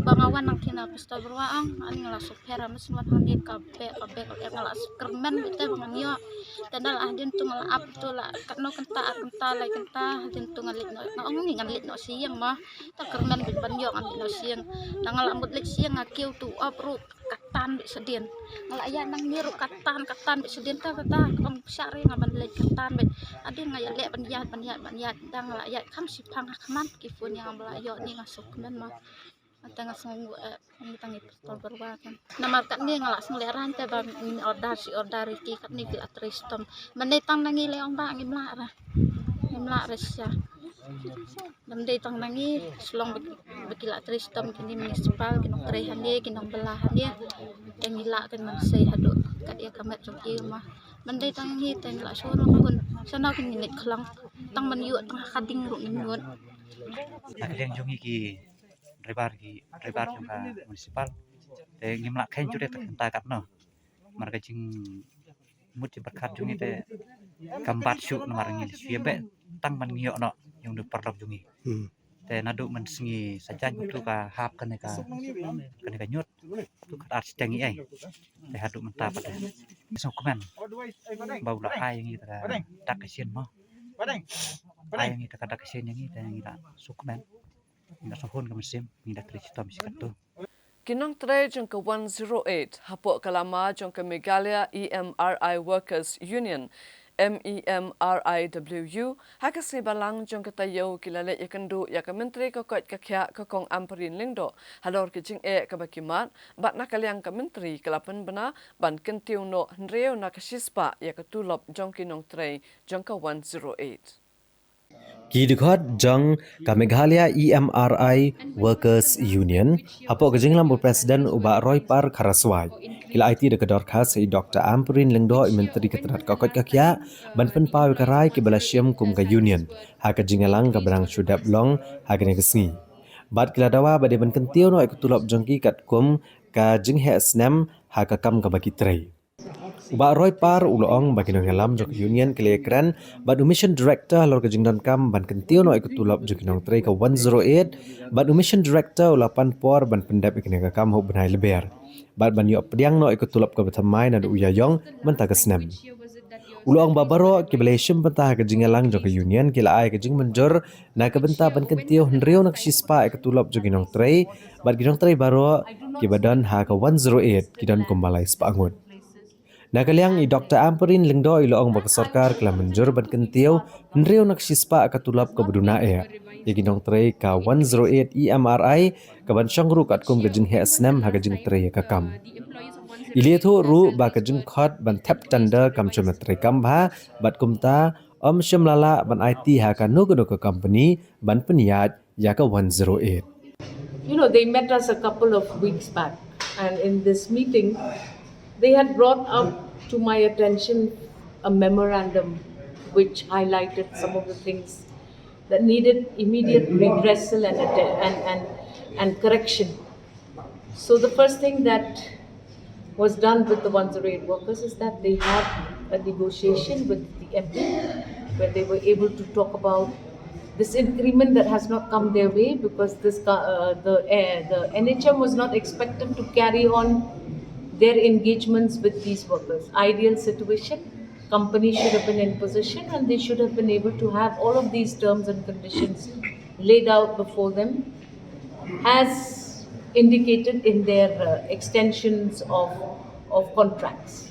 Ba nga wan nang kina pistol berwa ang, ani nga la suk pera mes ngan handi ka be ka be ka nga la suk kermen bete ba ngan yo. Tenda la hadin tu nga la ap tu la katno kenta ap kenta lai kenta hadin tu nga lit no nga ong ni nga lit no siang ma. Ta kermen bit ban yo ngan lit no siang. Nang nga la mut lit siang nga kiu tu ap ru katan bit sedin. Nga la ya nang ni ru katan katan bit sedin ta kata kom syari nga ban lit katan bit. Adin nga ya lek ban ya ban ya ban ya dang nga la ya kam sipang ha kman ki phone yang ba la yo ni nga suk kermen ma. Ata nga sngew eh ngi tang i pistol berwa kan. Namar kat ni nga la sngew le ran te ba ngi order si order ki kat ni ki la trei stom. Mane tang na ngi le ong ba ngi mla ra. Ngi mla ra sha. Dam dei tang na ngi slong ba ki la trei stom ki ni municipal ki nong trei hane ki nong bela hane. Te ngi la kan man sei hadu kat ia kamet jong ki ma. Man dei tang ngi te ngi la shu nong hun. Sana ki ngi nek khlang. Tang man yu tang ha ding ru ngi ngut. Ka liang jong ngi ki driver ki driver jong ka municipal. Te ngim lah khein jure ta kynta katno. Mar ka jingmut jingpyrkhat jong ngi te kam bat shuh namar ngi shu ïa beh tang ban ngi ïoh noh ïa u paralok jong ngi. Hmm. Te naduh mynsngi sajan tu ka hap kane ka kane ka ñiut tu ka ar shiteng i ei. Te haduh mynta pat te sngewkmen ba u la ai ïa ngi ta ka dak ka shin mo. Ai ïa ngi ta ka dak ka shin ïa ngi te ngi la sngewkmen. Ngi la sngewhun ka mynsiem ngi la trei shitom shi katto. Ki nongtrei jong ka one zero eight hapoh ka lama jong ka Meghalaya E M R I Workers Union, M E M R I W U, ha ka sngi Balang jong ka taïew ki la leit ïakynduh ïa ka Myntri ka koit ka khiah ka Kong Ampareen Lyngdoh halor ka jingeh kaba ki mad, bad na ka liang ka Myntri ka la pynbna ban kyntiew noh hynriew na ka shispah ïa ka tulop jong ki nongtrei jong ka one zero eight. Ki dkhot jong ka Meghalaya E M R I Workers Union hapoh ka jingïalam u President u Bah Roypar Kharaswai ki la aiti da ka dorkhas ha i Doktor Ampareen Lyngdoh i Myntri ka tnat ka koit ka khiah ban pynpaw ïa ka rai kiba la shim kum ka union ha ka jingïalang kaba dang shu dep long ha kane ka sngi. Bad ki la dawa ba dei ban kyntiew noh ïa ka tulop jong ki katkum ka jingheh snem ha ka kam kaba ki trei. U Bah Roypar u la ong ba ki nongïalam jong ka union ki la ïakren bad u Mission Director halor ka jingdonkam ban kyntiew noh ïa ka tulop jong ki nongtrei ka one zero eight bad u Mission Director u la pan por ban pyndep ïa kane ka kam ha u bnai Lber bad ban ïoh pdiang noh ïa ka tulop kaba thymmai naduh u ïaïong mynta ka snem. U la ong ba baroh kiba la ïashim bynta ha ka jingïalang jong ka union ki la ai ka jingmynjur na ka bynta ban kyntiew hynriew na ka shispah ïa ka tulop jong ki nongtrei bad ki nongtrei baroh kiba don ha ka one zero eight ki don kumba lai spah ngut. Na ka liang i Doktor Ampareen Lyngdoh i la ong ba ka sorkar ka la mynjur ban kyntiew hynriew na ka shispah ka tulop kaba duna eh ïa ki nongtrei ka one zero eight E M R I kaban shong ruh katkum ka jingheh snem ha ka jingtrei ïa ka kam. I la ïathuh ruh ba ka jingkhot ban thep tender kam shym la trei kam bha bad kumta ym shym la lah ban aiti ha kano kano ka company ban pynïaid ïa ka one zero eight. You know, they met us a couple of weeks back, and in this meeting, they had brought up to my attention a memorandum which highlighted some of the things that needed immediate redressal and, atten- and, and, and correction. So the first thing that was done with the one zero eight workers is that they had a negotiation with the M P where they were able to talk about this increment that has not come their way because this uh, the uh, the N H M was not expected to carry on their engagements with these workers. Ideal situation, company should have been in position and they should have been able to have all of these terms and conditions laid out before them as indicated in their uh, extensions of, of contracts.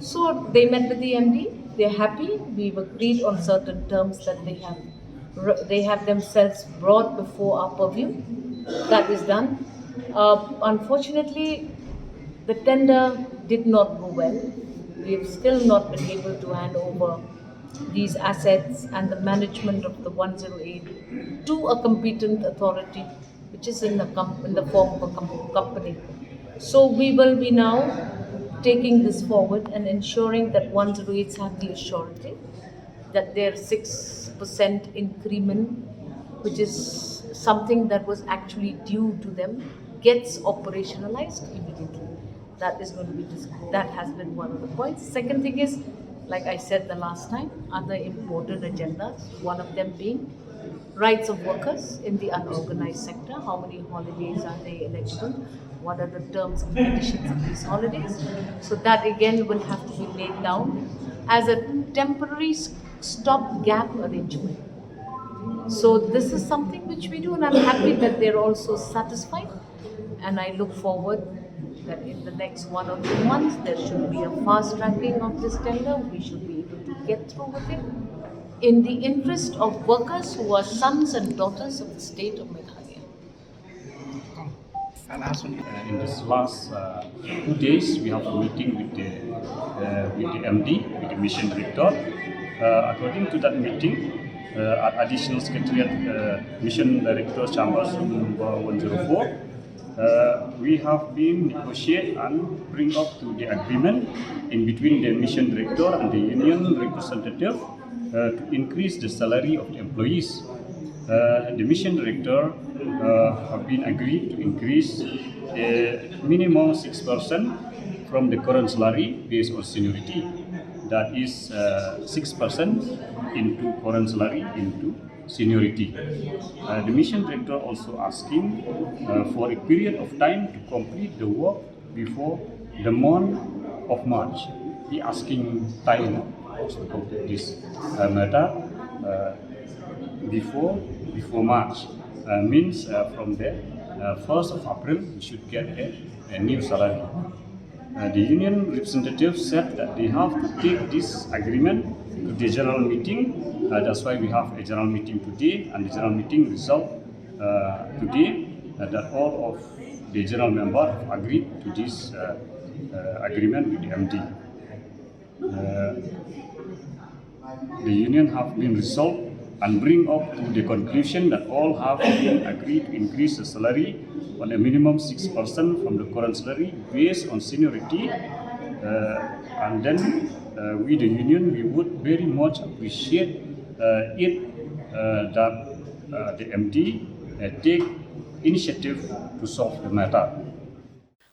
So they met with the M D, they're happy, we've agreed on certain terms that they have, they have themselves brought before our purview. That is done. Uh, unfortunately, the tender did not go well. We have still not been able to hand over these assets and the management of the one zero eight to a competent authority which is in the, com- in the form of a com- company. So we will be now taking this forward and ensuring that one zero eights have the assurity that their six percent increment, which is something that was actually due to them, gets operationalized immediately. That is going to be dis- that has been one of the points. Second thing is, like I said the last time, other important agendas. One of them being rights of workers in the unorganized sector. How many holidays are they eligible? What are the terms and conditions of these holidays? So that again will have to be laid down as a temporary stopgap arrangement. So this is something which we do, and I'm happy that they're also satisfied. And I look forward that in the next one or two months, there should be a fast tracking of this tender. We should be able to get through with it in the interest of workers who are sons and daughters of the state of Meghalaya. Uh, in this last uh, two days, we have a meeting with the uh, with the M D, with the mission director. Uh, according to that meeting, uh, at Additional Secretariat, uh, Mission Director Chambers, room number one zero four, uh, we have been negotiate and bring up to the agreement in between the mission director and the union representative uh, to increase the salary of the employees. Uh, the mission director uh, have been agreed to increase a minimum six percent from the current salary based on seniority. That is uh, six percent into current salary into seniority. Uh, the mission director also asking uh, for a period of time to complete the work before the month of March. He asking time to complete this uh, matter uh, before before March. Uh, means uh, from the uh, first of April, we should get a, a new salary. Uh, the union representative said that they have to take this agreement to the general meeting. Uh, that's why we have a general meeting today, and the general meeting result uh, today uh, that all of the general member have agreed to this uh, uh, agreement with the M D. Uh, the union have been resolved and bring up to the conclusion that all have been agreed to increase the salary on a minimum six percent from the current salary based on seniority. Uh, and then uh, we, the union, we would very much appreciate uh, it uh, that uh, the M D uh, take initiative to solve the matter.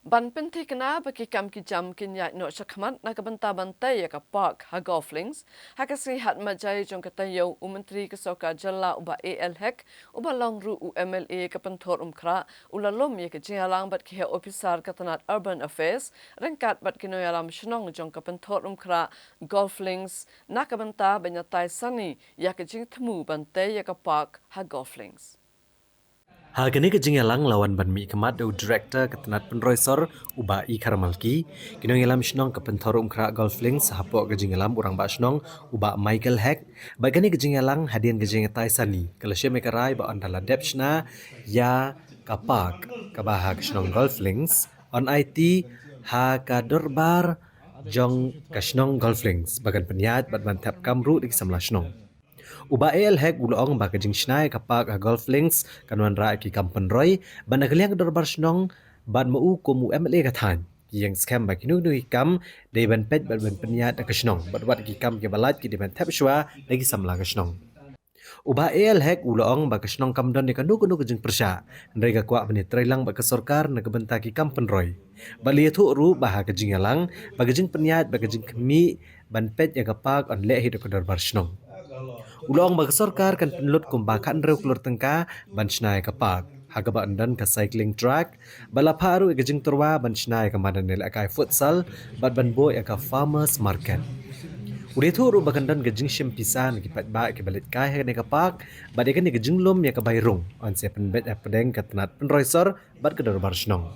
Ban pynthikna ba ki kam ki jam kin ïaid noh shakhmat na ka bynta ban tei ïa ka park ha Golf Links, ha ka sngi Hatmajai jong ka taïew u Myntri ka Sorkar Jylla u Bah A L Hek, uba long ruh u M L A ka Pynthor Umkhrah, u la lum ïa ka jingïalang bad ki heh ophisar ka tnat Urban Affairs ryngkat bad ki nongïalam shnong jong ka Pynthor Umkhrah Golf Links na ka bynta ban ïatai sani ïa ka jingthmu ban tei ïa ka park ha Golf Links. Ha kane ka jingïalang la wan ban mihkhmat da u Director ka tnat pynroi sor u Bah E Kharmalki, ki nongïalam shnong ka Pynthor Umkhrah Golf Links, hapoh ka jingïalam u Rangbah Shnong u Bah Michael Hek. Bad kane ka jingïalang hadien ka jingïatai sani ka la shim ïa ka rai ba ynda la dep shna ïa ka park kaba ha ka shnong Golf Links, yn aiti ha ka dorbar jong ka shnong Golf Links ba kan pynïaid bad ban thep kam ruh da ki samla shnong. U Bah A L Hek u la ong ba ka jingshna ïa ka park ha Golf Links kan wanrah ïa ki kam pynroi bad na ka liang ka dorbar shnong bad ma u kum u M L A ka thaiñ, ki ïeng skhem ba kino kino ki kam dei ban peit bad ban pynïaid da ka shnong bad wat ki kam kiba lait ki dei ban thep shuwa da ki samla ka shnong. U Bah A L Hek u la ong ba ka shnong kam don ïa kano kano ka jingpyrshah, hynrei ka kwah ban ïatreilang bad ka sorkar na ka bynta ki kam pynroi. Bad la ïathuh ruh ba ha ka jingïalang ba ka jingpynïaid bad ka jingkhmih ban peit ïa ka park yn leh hi da ka dorbar shnong. U la ong ba ka sorkar kan pynlut kumba khathynriew klur tyngka ban shna ïa ka park, ha kaba yn don ka cycling track, bad la phah ruh ïa ka jingtyrwa ban shna ïa ka madan ïalehkai futsal bad ban buh ïa ka farmers market. U la ïathuh ruh ba kan don ka jingshim pisa na ki paidbah kiba leit kai ha kane ka park bad ïa kane ka jinglum ïa ka bai rung, yn sa pynbeit hapdeng ka tnat pynroi sor bad ka dorbar shnong.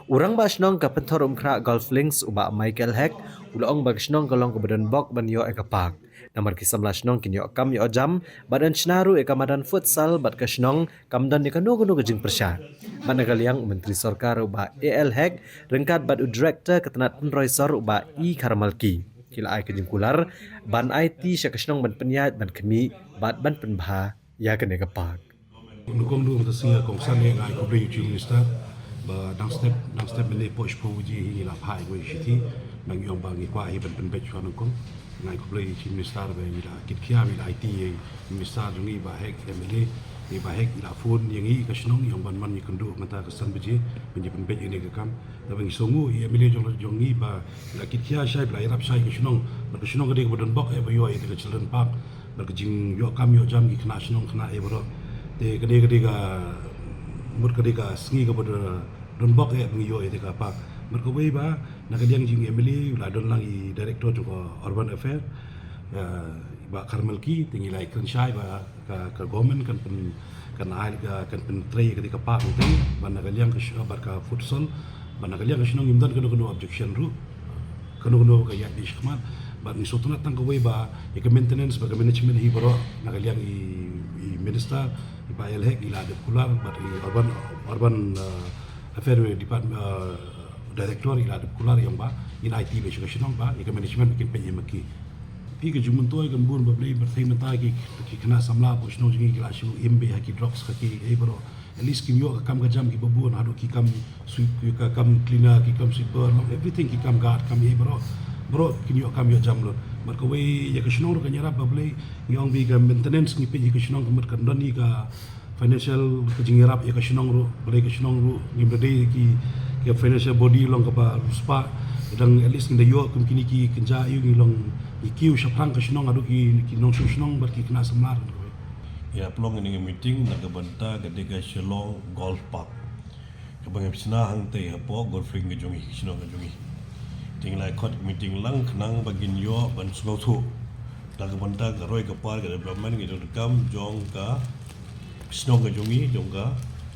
U Rangbah Shnong ka Pynthor Umkhrah Golf Links u Bah Michael Hek u la ong ba ka shnong ka long kaba don bok ban ïoh ïa ka park, namar ki samla shnong kin ïoh kam ïoh jam bad yn shna ruh ïa ka madan futsal bad ka shnong kam don ïa kano kano ka jingpyrshah. Bad na ka liang u Myntri Sorkar u Bah A L Hek ryngkat bad u Director ka tnat pynroi sor u Bah E Kharmalki ki la ai ka jingkular ban aiti sha ka shnong ban pynïaid ban khmih bad ban pynbha ïa kane ka park. Nyngkong, nyngkong, ka sngi kongsan, nga ai khublei ïa u Chief Minister ba dang step, dang step mynne hapoh shiphew baje hi ngi la phah ïa ka shithi, ba ngi ong ba ngi kwah hi ban pynbeit shuwa nyngkong. Nga ai khublei ïa u Chief Minister ba ngi la kit khia, ngi la aiti ïa u Minister jong ngi Bah Hek, M L A, Te ba hek i la phone ïa ngi ka shnong ïa ban man ïakynduh mynta ka san baje ban ïa pynbeit ïa kane ka kam. Te ba ngi sngew i MLA jong jong ngi ba la kit khia shai ba la ïarap shai ka shnong. Ba ka shnong ka dei kaba don bok eh ba ïoh ïa ka children park. Ba ka jingïoh kam ïoh jam ki khynnah shnong khynnah eh baroh. Te ka dei ka dei ka mut ka dei ka sngi kaba don bok eh ba ngi ïoh ïa ka park. Ba kawei ba na ka liang jong i MLA la don lang i director jong ka urban affair. Ba Carmel ki te ngi la kren shai ba ka, ka government kan pyn kan ai ka kan pyntrei ka ka park te ba na ka liang ka shu ba ka futsal ba na ka liang ka shnong ngim don kano kano objection ruh kano kano ka ïa di shikmat ba ngi sngewtynnat tang kawei ba ïa ka maintenance ba ka management hi baroh na ka liang i, i minister i ba el hek i la dep kular ba i urban urban uh, affair department uh, director i la dep kular ïa ba in IT ba shu ka shnong ba ïa ka management kin peit ïa ma ki. Phi ka jingmyntoi kan bun ba blei ba thei mynta ki ki khynnah samla ba shnong jong ngi ki la shu im bha ha ki drugs ha ki ei baroh. At least kin ïoh ka kam ka jam ki ba bun haduh ki kam sweep ki ka kam cleaner ki kam sweeper long everything ki kam guard kam ei baroh. Baroh kin ïoh kam ïoh jam lut. Mat kawei ïa ka shnong ruh kan ïarap ba blei ngi ong ba ka maintenance ngi peit ïa ka shnong ka mat kan don ïa ka financial ka jingïarap ïa ka shnong ruh, balei ka shnong ruh ngim da dei ki ki financial body long kaba ruh spah. Dang at least ngin da ïoh kum kine ki kynja ïa ngi long ngi kiew shaphrang ka shnong haduh ki ki nongshong shnong bad ki khynnah samla. Ïa pynlong ïa ka meeting na ka bynta ka dei ka Shillong Golf Park. Kaba ngim shna hangtei hapoh Golf Link ka jong ngi, shnong ka jong ngi. Te ngi la khot meeting lang khnang ba ngin ïoh ban sngewthuh. Da ka bynta ka roi ka par ka development ka jong ka kam jong ka shnong ka jong ngi, jong ka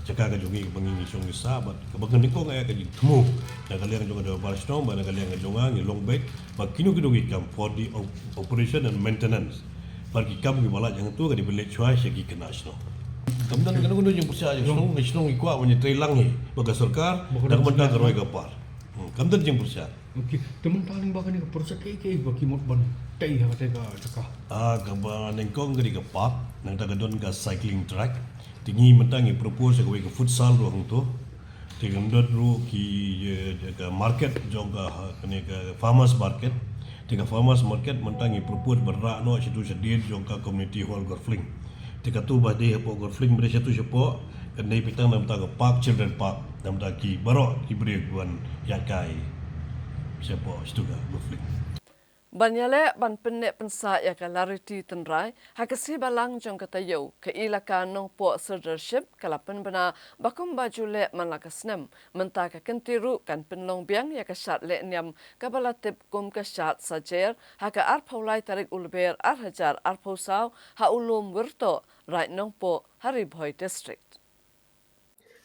jaka ka jong ngi kaba ngi ngi shong ngi sah bad kaba ka nyngkong ïa ka jingthmu. Da ka liang jong ka developer shnong ba da ka liang ka jong nga ngi long beit ba kino kino ki kam for the op- operation and maintenance. Bad ki kam kiba la jang tu ka dei ban leit shuwa sha ki khynnah shnong. Kam don kano kano jingpyrshah jong shnong, ka shnong ki kwah ban ïatrei lang hi bad ka sorkar da ka bynta ka roi ka par. Hmm, kam don jingpyrshah. Okay, te mynta lyngba kane ka project kaei kaei ba ki mut ban tei ha kata ka jaka? Ah, kaba nyngkong ka dei ka park, nangta ka don ka cycling track. Te ngi mynta ngi propose kawei ka futsal ruh hangto. Te ka don ruh ki, eh, ka market jong ka, ha, kane ka farmers market. Te ka farmers market mynta ngi propose ban rah noh shatu shadien jong ka community hall Golf Link. Te katu ba dei hapoh Golf Link ba dei shatu shapoh kan dei pynthang namta ka park, children park, namta ki baroh ki briew ban ïaid kai shapoh shatu ka Golf Link. Ban ïaleh ban pynneh pynsah ïa ka lariti tynrai ha ka sngi Balang jong ka taïew, ka Elaka Nongpoh Sirdarship ka la pynbna ba kumba ju leh man la ka snem. Mynta ka kynti ruh kan pynlong biang ïa ka shad lehniam kaba la tip kum ka shad Sajer ha ka arphew lai tarik u Lber ar hajar arphew saw ha u lum Wirtoh, Raid Nongpoh ha Ri Bhoi District.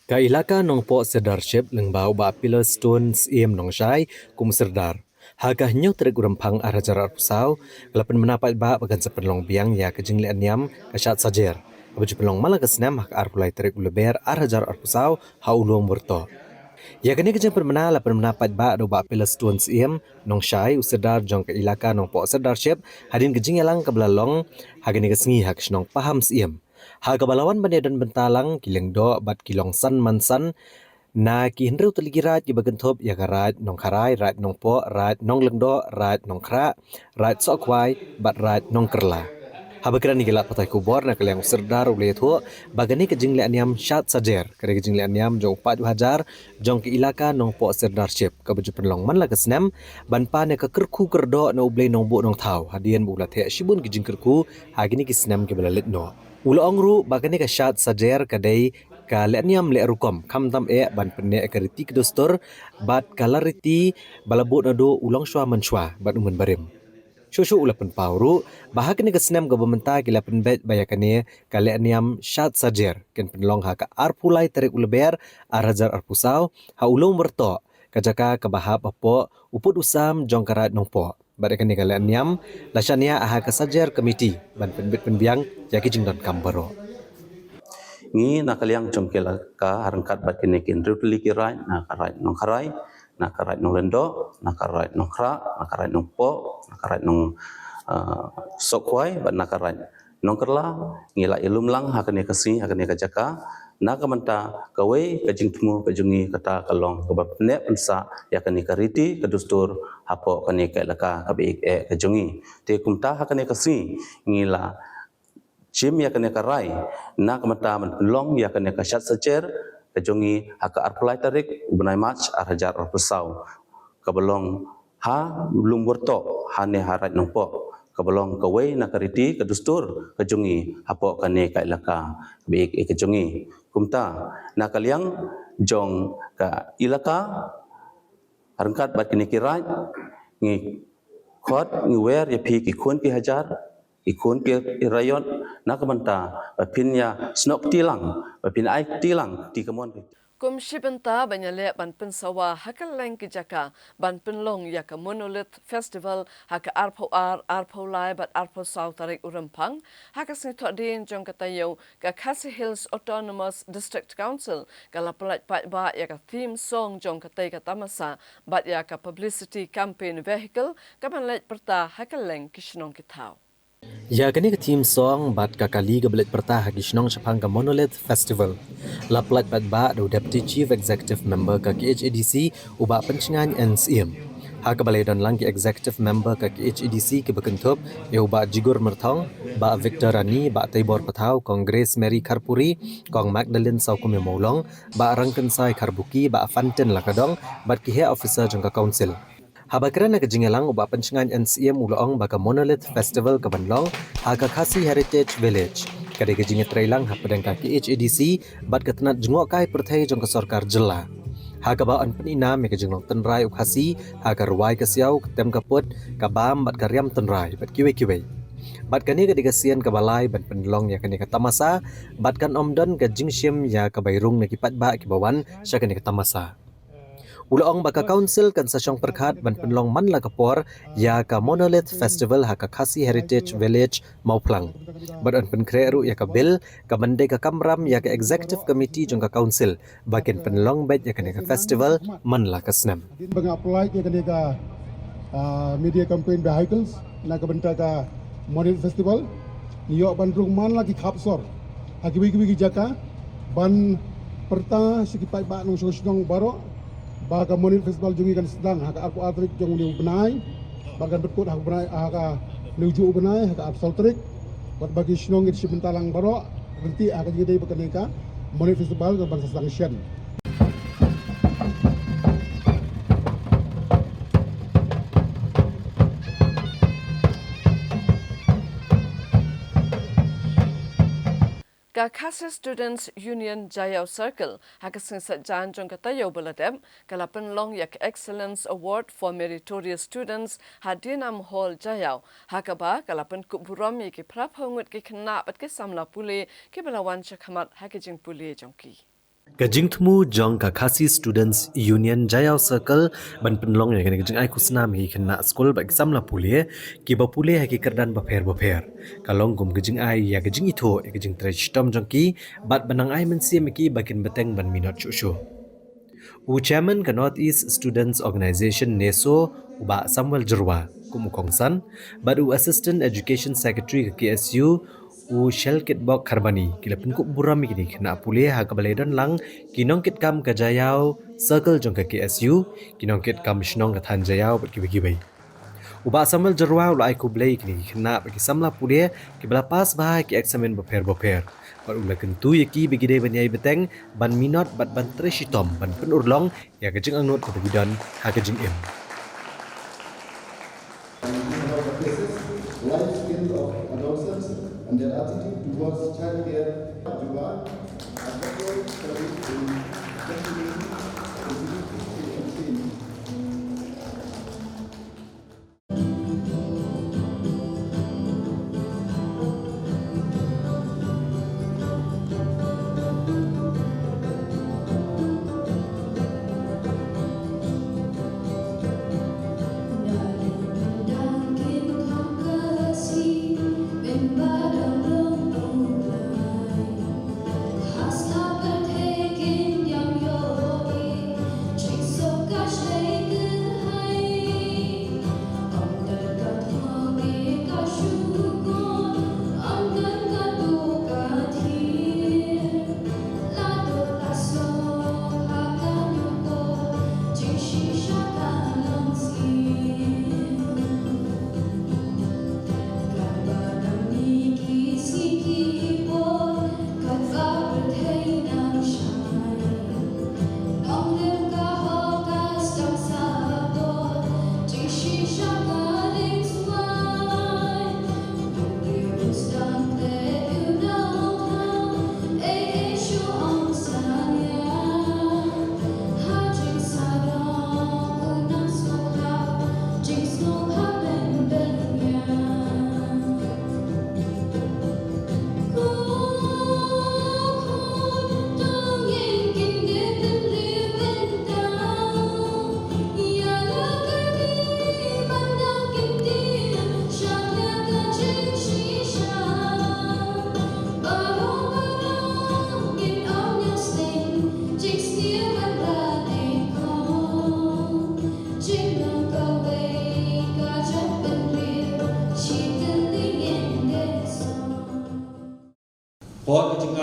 Ka Elaka Nongpoh Sirdarship lyngba u Bah Pillarstone Syiem Nongshai kum u Sirdar. Ha ka hynñiew tarik u Rymphang ar hajar arphew saw ka la pynbna paidbah ba kan sa pynlong biang ïa ka jinglehniam ka shad Sajer kaba ju pynlong man la ka snem ha ka arphew lai tarik u Lber ar hajar arphew saw ha u lum Wirtoh. Ïa kane ka jingpynbna la pynbna paidbah da u Bah Pillarstone Syiem Nongshai u Sirdar jong ka Elaka Nongpoh Sirdarship hadien ka jingïalang kaba la long ha kane ka sngi ha ka shnong Pahamsyiem. Ha kaba la wan ban ïadon bynta lang ki lyngdoh bad ki longsan mansan na ki hynriew tylli ki raid kiba kynthup ïa ka Raid Nongkharai, Raid Nongpoh, Raid Nonglyngdoh, Raid Nongkhrah, Raid Sohkhwai bad Raid Nongkylla. Haba kren ïa ki lad pathai khubor na ka liang u Sirdar u la ïathuh ba kane ka jinglehniam shad Sajer ka dei ka jinglehniam jong u paid u hajar jong ka Elaka Nongpoh Sirdarship kaba ju pynlong man la ka snem ban pan ïa ka kyrkhu kyrdoh na u Blei Nongbuh Nongthaw hadien ba u la theh shibun ki jingkyrkhu ha kine ki snem kiba la leit noh. U la ong ruh ba kane ka shad Sajer ka dei ka lehniam leh rukom khamtam eh ban pynneh ka riti ka dustur bad ka lariti ba la bud naduh u longshuwa manshuwa bad u mynbarim. Shuh shuh u la pynpaw ruh ba ha kane ka snem kaba mynta ki la pynbeit ba ïa kane ka lehniam shad Sajer kan pynlong ha ka arphew lai tarik u Lber ar hajar arphew saw ha u lum Wirtoh, ka jaka kaba hap hapoh u pud u sam jong ka Raid Nongpoh. Bad ïa kane ka lehniam la shaniah ha ka Sajer Committee ban pynbit pynbiang ïa ki jingdonkam baroh. Ngi na ka liang jong ka Elaka ha ryngkat bad kine ki hynriew tylli ki raid, na ka Raid Nongkharai, na ka Raid Nonglyngdoh, na ka Raid Nongkhrah, na ka Raid Nongpoh, na ka Raid Nong, ah, Sohkhwai bad na ka Raid Nongkylla, ngi la ïalum lang ha kane ka sngi ha kane ka jaka. Na ka bynta kawei ka jingthmu ka jong ngi kata ka long kaba pynneh pynsah ïa kane ka riti ka dustur hapoh kane ka elaka kaba ïeit eh ka jong ngi. Te kumta ha kane ka sngi ngi la shim ïa kane ka rai na ka bynta ban pynlong ïa kane ka shad sajer ka jong ngi ha ka arphew lai tarik u bnai March ar hajar arphew saw, kaba long ha Lumburtoh, ha ne ha Raid Nongpoh, kaba long kawei na ka riti ka dustur ka jong ngi hapoh kane ka ilaka ba ïeit ka jong ngi. Kumta, na ka liang jong ka ilaka, ryngkat bad kine ki raid, ngi khot, ngi wer ïa phi ki khun ki hajar, ki khun ki raiot, na ka bynta ba phin ïa snoh kti lang, ba phin ai kti lang kti kamon. Kum shi bynta ban ïaleh ban pynsawa ha kylleng ki jaka ban pynlong ïa ka Monolith Festival ha ka arphew ar, arphew lai bad arphew saw tarik u Rymphang, ha ka sngi Thohdieng jong ka taïew, ka Khasi Hills Autonomous District Council ka la pyllait paidbah ïa ka theme song jong katei ka tamasa bad ïa ka publicity campaign vehicle kaban leit pyrta ha kylleng ki shnong ki thaw. Ïa kane ka theme song bad ka kali kaba leit pyrta ha ki shnong shaphang ka Monolith Festival la pyllait paidbah da u Deputy Chief Executive Member ka K H A D C, u Bah Pynshngain N Syiem. Ha kaba la ïadon lang ki Executive Member ka K H A D C kiba kynthup ïa u Bah Jigur Myrthong, Bah Victor Rani, Bah Teibor Pathaw, Kong Grace Mary Kharpuri, Kong Magdalene Sawkmie Mawlong, Bah Rangkynsai Kharbuki, Bah Fantin Lakadong bad ki heh officer jong ka Council. Haba kren ha ka jingïalang, u Bah Pynshngain N Syiem u la ong ba ka Monolith Festival kaban long ha ka Khasi Heritage Village ka dei ka jingïatreilang hapdeng ka K H A D C bad ka tnat jngohkai pyrthei jong ka sorkar jylla, ha kaba yn pyni nam ïa ka jinglong tynrai u Khasi ha ka rwai ka siaw, ka tem ka put, ka bam bad ka riam tynrai bad kiwei kiwei. Bad kane ka dei ka sien kaba lai ban pynlong ïa kane ka tamasa bad kan ym don ka jingshim ïa ka bai rung na ki paidbah kiba wan sha kane ka tamasa. U la ong ba ka Council kan sa shong pyrkhat ban pynlong man la ka por ïa ka Monolith Festival ha ka Khasi Heritage Village Mawphlang bad yn pynkhreh ruh ïa ka bill kaban dei ka kamram ïa ka Executive Committee jong ka Council ba kin pynlong beit ïa kane ka festival man la ka snem. Hadien ba nga apply ïa kane ka, ah, media campaign vehicles na ka bynta ka Monolith Festival, ngi ïoh ban rung man la ki khap sor ha kiwei kiwei ki jaka ban pyrta sha ki paidbah nongshong shnong baroh ba ka Monolith Festival jong ngi kan sdang ha ka arphew ar tarik jong une u bnai, ba kan pynkut ha ka bnai, ha ka une u juh u bnai ha ka arphew saw tarik, bad ba ki shnong ki shi bynta lang baroh ryntih ha ka jingïadei bad kane ka Monolith Festival kan ban sa sdang shen. Ka Khasi Students Union Jaïaw Circle ha ka sngi Saitjaiñ jong ka taïew ba la dep ka la pynlong ïa ka Excellence Award for Meritorious Students ha Dinam Hall Jaïaw, ha kaba ka la pynkup burom ïa ki phraphew ngut ki khynnah bad ki samla pule kiba la wan shakhmat ha ka jingpule jong ki. Ka jingthmu jong ka Khasi Students Union Jaïaw Circle ban pynlong ïa kane ka jingai khusnam ïa ki khynnah skul bad ki samla pule kiba pule ha ki kyrdan bapher bapher ka long kum ka jingai ïa ka jingithuh ïa ka jingtrei shitom jong ki bad ban nang ai mynsiem ïa ki ba kin bteng ban minot shuh shuh. U Chairman ka North East Students Organisation, NESO, u Bah Samuel Jyrwa kum u kongsan bad u Assistant Education Secretary ka K S U, u Shelkitbok Kharbani, ki la pynkup burom ïa kine ki khynnah pule ha kaba la ïadon lang ki nongkitkam ka Jaïaw Circle jong ka K S U, ki nongkitkam shnong ka thaiñ Jaïaw bad kiwei kiwei. U Bah Samuel Jyrwa u la ai khublei ïa kine ki khynnah bad ki samla pule kiba la pass bha ha ki eksamin bapher bapher bad u la kyntu ïa ki ba ki dei ban ïai bteng ban minot bad ban trei shitom ban pynurlong ïa ka jingangnud kaba ki don ha ka jingim. Life skills of adolescents and their attitude towards childcare.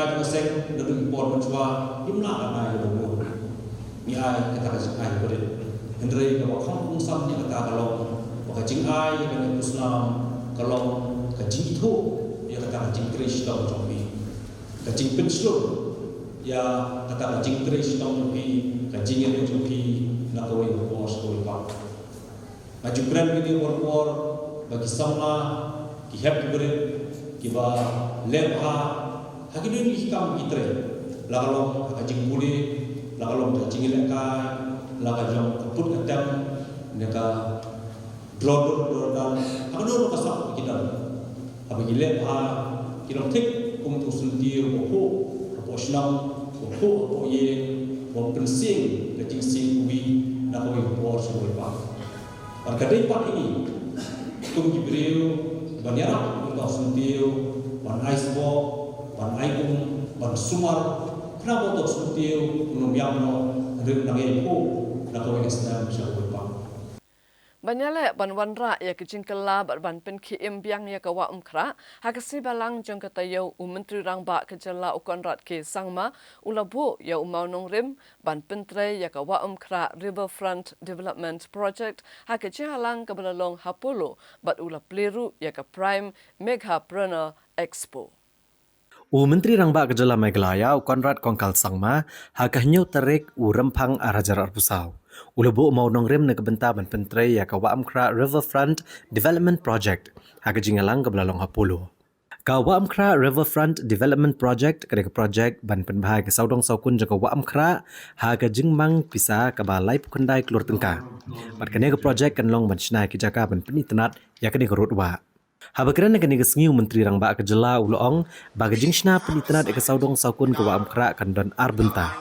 Ka jong ka seng naduh ki por mynshuwa, ym lah ban ai ïa u bor. Ngi ai kata ka jingai barit. Hynrei kaba kham kongsan ïa kata ka long ba ka jingai ïa kane ka khusnam ka long ka jingithuh ïa kata ka jingtrei shitom jong phi, ka jingpynshlur ïa kata ka jingtrei shitom jong phi, ka jingïaid jong phi na kawei ka por sha kawei pat. Nga ju kren ïa kine por por ba ki samla, ki hep ki barit kiba leh bha ha kine ki kam ki trei, la ka long ka jingpule, la ka long ka jingïalehkai, la ka long ka put ka tem, ne ka dor dor dor dor, ha kano kano ka sap ki dang. Haba ngi leh bha, ki long thik kum utu u syntiew ba phuh hapoh shnong, ba phuh hapoh ïing, ba pynsieng ka jingsieng uwi na kawei ka por sha kawei pat. Bad ka dei pat ïa ngi kum ki briew ban ïarap ïa uta u syntiew, ban ai sboh, ban ai um, ban sumar, khnang ba uta u syntiew un ym ïap noh, hynrei un nang ïai phuh na kawei ka snem sha kawei pat. Ban ïaleh ban wanrah ïa ka jingkylla bad ban pynkhie im biang ïa ka Wah Umkhrah, ha ka Sngi Balang jong ka taïew, u Myntri Rangbah ka Jylla u Conrad K Sangma u la buh ïa u mawnongrim ban pyntrei ïa ka Wah Umkhrah Riverfront Development Project ha ka jingïalang kaba la long ha Polo, bad u la plie ruh ïa ka Prime Meghapreneur Expo. U Myntri Rangbah ka Jylla Meghalaya, u Conrad Kongkal Sangma, ha ka hynñiew tarik u Rymphang ar hajar arphew saw, u la buh mawnongrim na ka bynta ban pyntrei ïa ka Wah Umkhrah Riverfront Development Project ha ka jingïalang kaba la long ha Polo. Ka Wah Umkhrah Riverfront Development Project ka dei ka project ban pynbha ïa ka sawdong sawkun jong ka Wah Umkhrah ha ka jingmang pisa kaba laiphew khyndai klur tyngka. Bad kane ka project kan long ban shna ïa ki jaka ban pynitynnad ïa kane ka rud wah. Haba kren ha kane ka sngi, u Myntri Rangbah ka Jylla u la ong ba ka jingshna pynitynnad ïa ka sawdong sawkun ka Wah Umkhrah kan don ar bynta.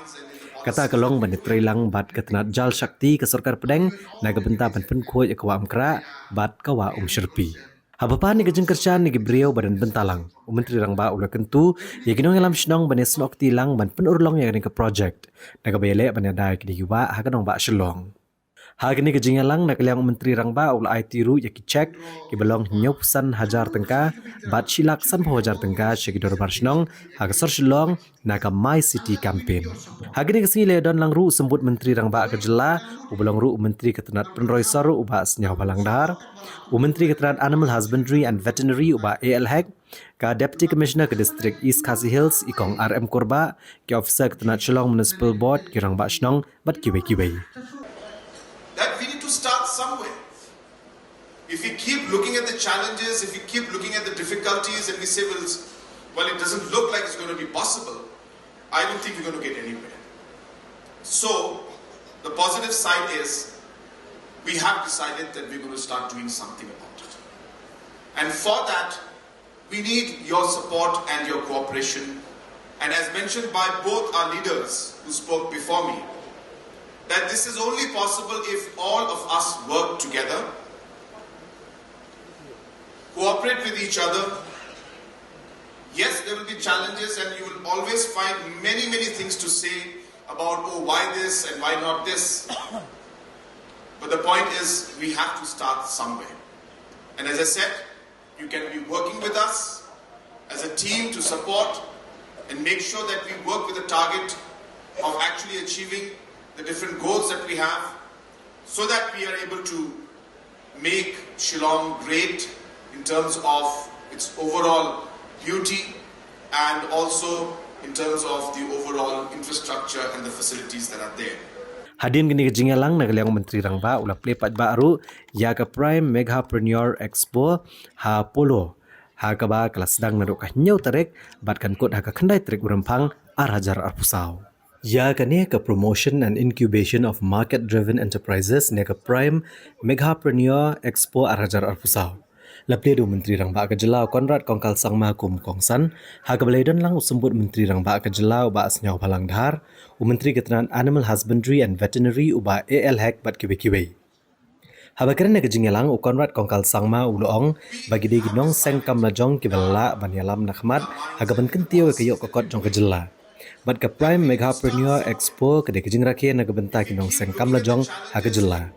Kata ka long ban ïatreilang bad ka tnat Jal Shakti ka Sorkar Pdeng na ka bynta ban pynkhuid ïa ka Wah Umkhrah bad ka Wah Umshyrpi. Haba pan ïa ka jingkyrshan na ki briew ba don bynta lang, u Myntri Rangbah u la kyntu ïa ki nongïalam shnong ban ïasnoh kti lang ban pynurlong ïa kane ka project, na kaba ïaleh ban ïada ïa kine ki wah ha ka nongbah Shillong. Ha kane ka jingïalang, na ka liang u Myntri Rangbah u la aiti ruh ïa ki cheque kiba long hynñiewphew san hajar tyngka bad shi lak sanphew hajar tyngka sha ki dorbar shnong ha ka sor Shillong na ka My City Campaign. Ha kane ka sngi la ïadon lang ruh u Symbud Myntri Rangbah ka Jylla, uba long ruh u Myntri ka tnat pynroi sor, u Bah Sniawbhalang Dhar, u Myntri ka tnat Animal Husbandry and Veterinary, u Bah A L Hek, ka Deputy Commissioner ka District East Khasi Hills, i Kong R M Kurbah, ki officer ka tnat Shillong Municipal Board, ki rangbah shnong bad kiwei kiwei. That we need to start somewhere. If we keep looking at the challenges, if we keep looking at the difficulties, and we say, "Well, it's, well, it doesn't look like it's going to be possible," I don't think we're going to get anywhere. So, the positive side is, we have decided that we're going to start doing something about it. And for that, we need your support and your cooperation. And as mentioned by both our leaders who spoke before me, that this is only possible if all of us work together, cooperate with each other. Yes, there will be challenges, and you will always find many, many things to say about, "Oh, why this and why not this?" But the point is, we have to start somewhere. And as I said, you can be working with us as a team to support and make sure that we work with a target of actually achieving the different goals that we have, so that we are able to make Shillong great in terms of its overall beauty and also in terms of the overall infrastructure and the facilities that are there. Hadien kane ka jingïalang, na ka liang u Myntri Rangbah u la plie paidbah ruh ïa ka Prime Meghapreneur Expo ha Polo, ha kaba ka la sdang naduh ka hynñiew tarik bad kan kut ha ka khyndai tarik u Rymphang ar hajar arphew saw. Ïa kane ka Promotion and Incubation of Market Driven Enterprises, ne ka Prime Meghapreneur Expo ar hajar arphew saw, la plie da u Myntri Rangbah ka Jylla u Conrad Kongkal Sangma kum u kongsan, ha kaba la ïadon lang u Symbud Myntri Rangbah ka Jylla u Bah Sniawbhalang Dhar, u Myntri ka tnat Animal Husbandry and Veterinary u Bah A L Hek bad kiwei kiwei. Haba kren ha ka jingïalang, u Conrad Kongkal Sangma u la ong ba ki dei ki nongseng kam lajong kiba la lah ban ïalam na khmat ha kaban kyntiew ïa ka ïoh ka kot jong ka jylla. Bad ka Prime Meghapreneur Expo ka dei ka jingrakhe na ka bynta ki nongseng kam lajong ha ka jylla.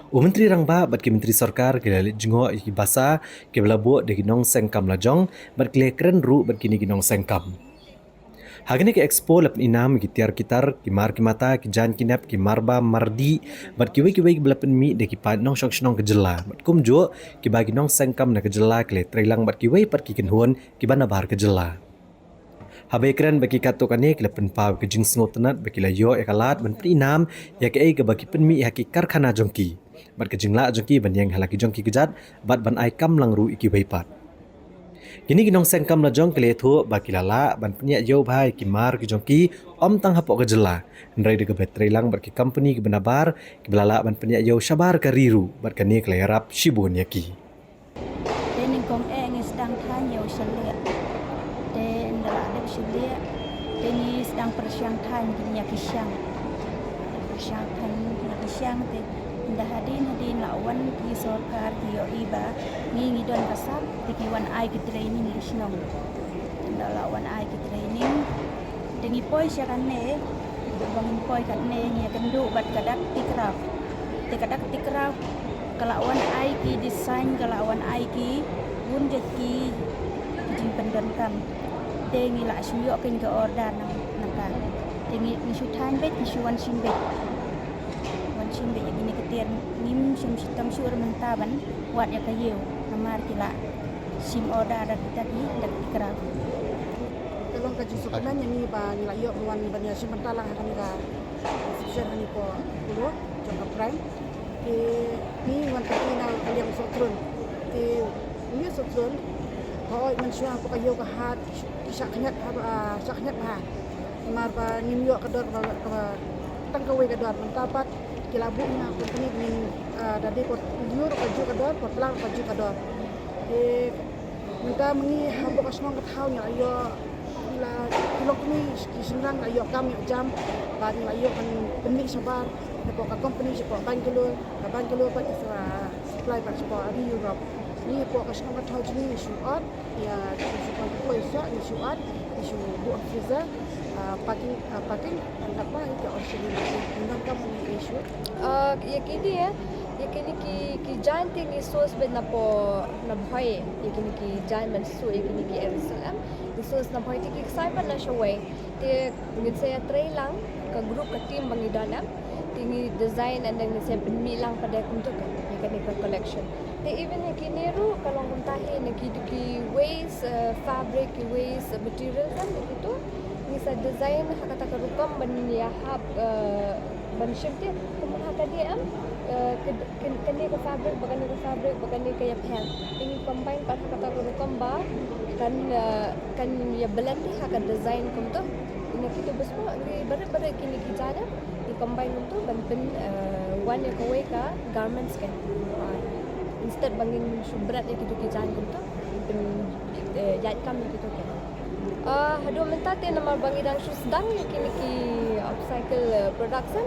U Myntri Rangbah bad ki Myntri Sorkar ki la leit jngoh ïa ki basa kiba la buh da ki nongseng kam lajong bad ki la kren ruh bad kine ki nongseng kam. Ha kane ka expo la pyninam ïa ki tiar ki tar, ki mar ki mata, ki jaiñ ki nep, ki marba, mardih, bad kiwei kiwei kiba la pynmih da ki paid nongshong shnong ka jylla, bad kumjuh kiba ki nongseng kam na ka jylla ki la treilang bad kiwei pat ki kynhun kiba nabar ka jylla. Haba ïakren bad ki katto katne ki la pynpaw ïa ka jingsngewtynnat ba ki la ïoh ïa ka lad ban pyninam ïa kaei kaba ki pynmih ha ki karkhana jong ki, bad ka jinglah jong ki ban ïeng ha la ki jong ki kjat, bad ban ai kam lang ruh ïa kiwei pat. Kine ki nongseng kam la jong ki la ïathuh ba ki la lah ban pynïaid ïew bha ïa ki mar ki jong ki, ym tang hapoh ka jylla, hynrei da kaba treilang bad ki company kiba nabar, kiba la lah ban pynïaid ïew shabar ka ri ruh, bad kane ka la ïarap shibun ïa ki. Te nyngkong eh ngi sdang thaiñ ïa u shyllieh. Te ynda la dep shyllieh, te ngi sdang pyrshang thaiñ ïa ki shiang. Pyrshang thaiñ ïa ki shiang te ynda hadien hadien la wan ki sorkar ki ïohi ba ngi ngi don ka sap, te ki wan ai ki training ha shnong. Ynda la wan ai ki training, te ngi poi sha kane, ba ngin poi kane ngi ïakynduh bad ka dak Tikraf. Te ka dak Tikraf ka la wan ai ki design, ka la wan ai ki bun jait ki jingpyndonkam. Te ngi la shu ïoh kane ka order na, na ka. Te ngi, ngi shu thaiñ beit, ngi shu wan shim beit. Wan shim beit ïa kine ki tiar, ngim shym shitom shuh ruh mynta ban wad ïa ka ïew. Namar ki la shim order da kita ki, da ki Tikraf. Ka long ka jingsngewkmen ïa ngi ba ngi la ïoh ban wan ban ïashim bynta lang ha kane ka exhibition ha kane ka polo jong ka Prime. Te ngi wan ka ngi na ka liang Sohtrun. Te ngi Sohtrun, hooid, mynshuwa hapoh ka ïew ka hat ki shah khñiat, ha, ah, shah khñiat bha. Namar ba ngim ïoh ka dor kaba, kaba tang kawei ka dor, mynta pat ki la buh na company, ngin, ah, da dei por lyiur kajuh ka dor, por tlang kajuh ka dor. Te mynta ma ngi hapoh ka shnong ka thaw ngi la ïoh, ngi la, ki longkmie ki shynrang la ïoh kam ïoh jam, bad ngi la ïoh ban pynmih shabar hapoh ka company shapoh Bangalore, ka Bangalore bad ka sa supply bad shapoh ri Europe. Ngi hapoh ka shnong ka thaw jong ngi ngi shu ot, ïa, ngi shu ot, ngi shu ot, ngi shu buh ha freezer, ah, packing, ah, packing, tang katba ïa ka order ngi nang kam ngi shu. Ah, ïa kine, ïa kine ki, ki jaiñ te ngi source beit napoh, na Bhoi, ïa kine ki jaiñ ban suh ïa kine ki L S L M, ngi source na Bhoi te ki ksai pat na shawei. Te ngin sa ïatrei lang, ka group ka team ba ngi don em. Te ngi design and then ngin sa pynmih lang pat da kumto ka, ïa kane ka collection. Te even ïa kine ruh ka long kumta hi, na ki, ki waste, eh, fabric, ki waste material kan, ïa kito. Ngi sa design ha kata ka rukom ban ïahap, eh, ban shim te, kum ha kane em, eh, ka Kan, kane ka fabric, ba kane ka fabric, ba kane ka ïapher. Te ngi combine pat ha kata ka rukom ba kan, eh, kan ïa blend ha ka design kumto. Ïa kito bes mo, ngi barit barit kine ki jaiñ, ngi combine kumto ban pyn, eh, wan ïa kawei ka garments kan. Ah, instead ba ngin shu bret ïa kito ki jaiñ kumto, ngin pyn, eh, ïaid kam ïa kito kan. Ah, haduh mynta te namar ba ngi dang shu sdang ïa kine ki upcycle, eh, production.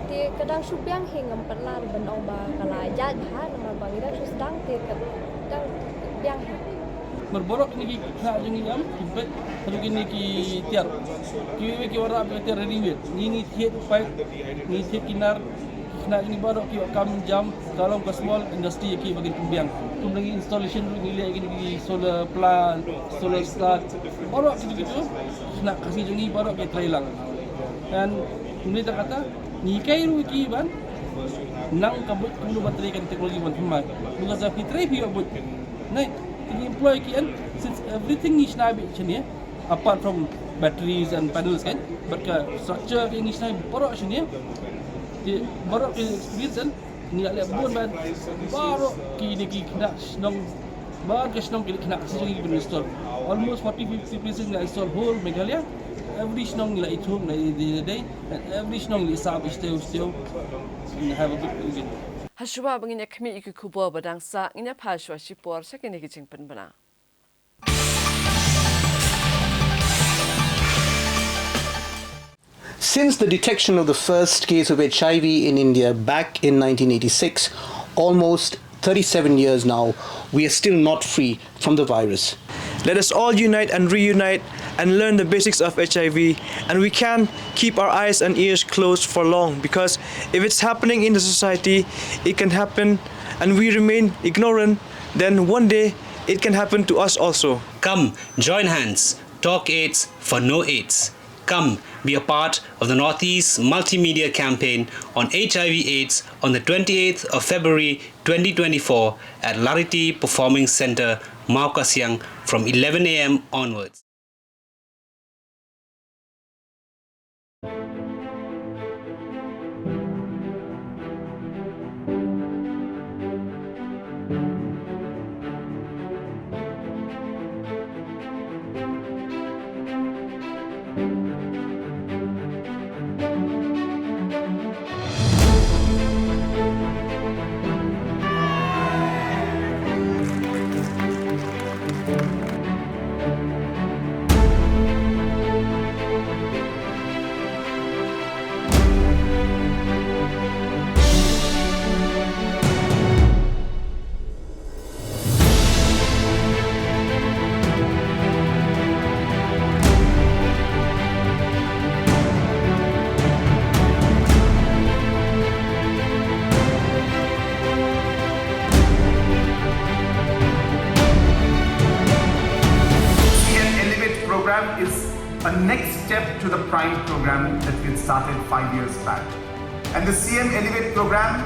Te ka dang shu biang hi, ngam pat lah ban ong ba ka la ïaid bha namar ba ngi dang shu sdang te ka dang biang hi. Namar baroh kine ki khynnah jong ngi em, ki beit haduh kine ki tiar. Kiwei ki wanrah beit tiar ready made. Ngi, ngi thied paip, ngi thied ki nar, khynnah jong ngi baroh ki ïoh kam jam. Ka long ka small industry ïa ki ba kin pynbiang. Kum ngi installation ruh ngi leh ïa ki solar plant, solar start. Baroh kito kito. Khynnah Khasi jong ngi baroh ki trei lang. And kumne ta kata ngi hikai ruh ïa ki ban nang ka buit kumno ban trei ka technology ban thymmai. Because phi trei phi ïoh buit. Nai, ngi employ ki, and since everything ngi shna beit shane, apart from batteries and panels kan, but ka structure ki ngi shna baroh shane. Ki baroh ki experience kan, ngi la leh bun ban, baroh kine ki khynnah shnong, baroh ki shnong ki khynnah shnong ki install. Almost forty fifty places ngi la install whole Meghalaya. Every shnong ngi la ithuh, ngi la idei, and every shnong ngi la sap, isteo, isteo. Ngi have a big event. Hashwa ba ngin ïa khmih ïa ki khubor ba dang sah, ngin ïa phai shwa shipor sha kine ki jingpynbna. Since the detection of the first case of H I V in India back in nineteen eighty-six, almost thirty-seven years now, we are still not free from the virus. Let us all unite and reunite and learn the basics of H I V, and we can keep our eyes and ears closed for long, because if it's happening in the society, it can happen, and we remain ignorant, then one day it can happen to us also. Come, join hands, talk AIDS for no AIDS. Come be a part of the Northeast Multimedia Campaign on H I V AIDS on the twenty-eighth of February twenty twenty-four at Lariti Performing Centre, Mawkasiang from eleven a m onwards. C M Elevate program is a next step to the Prime program that we had started five years back. And the C M Elevate program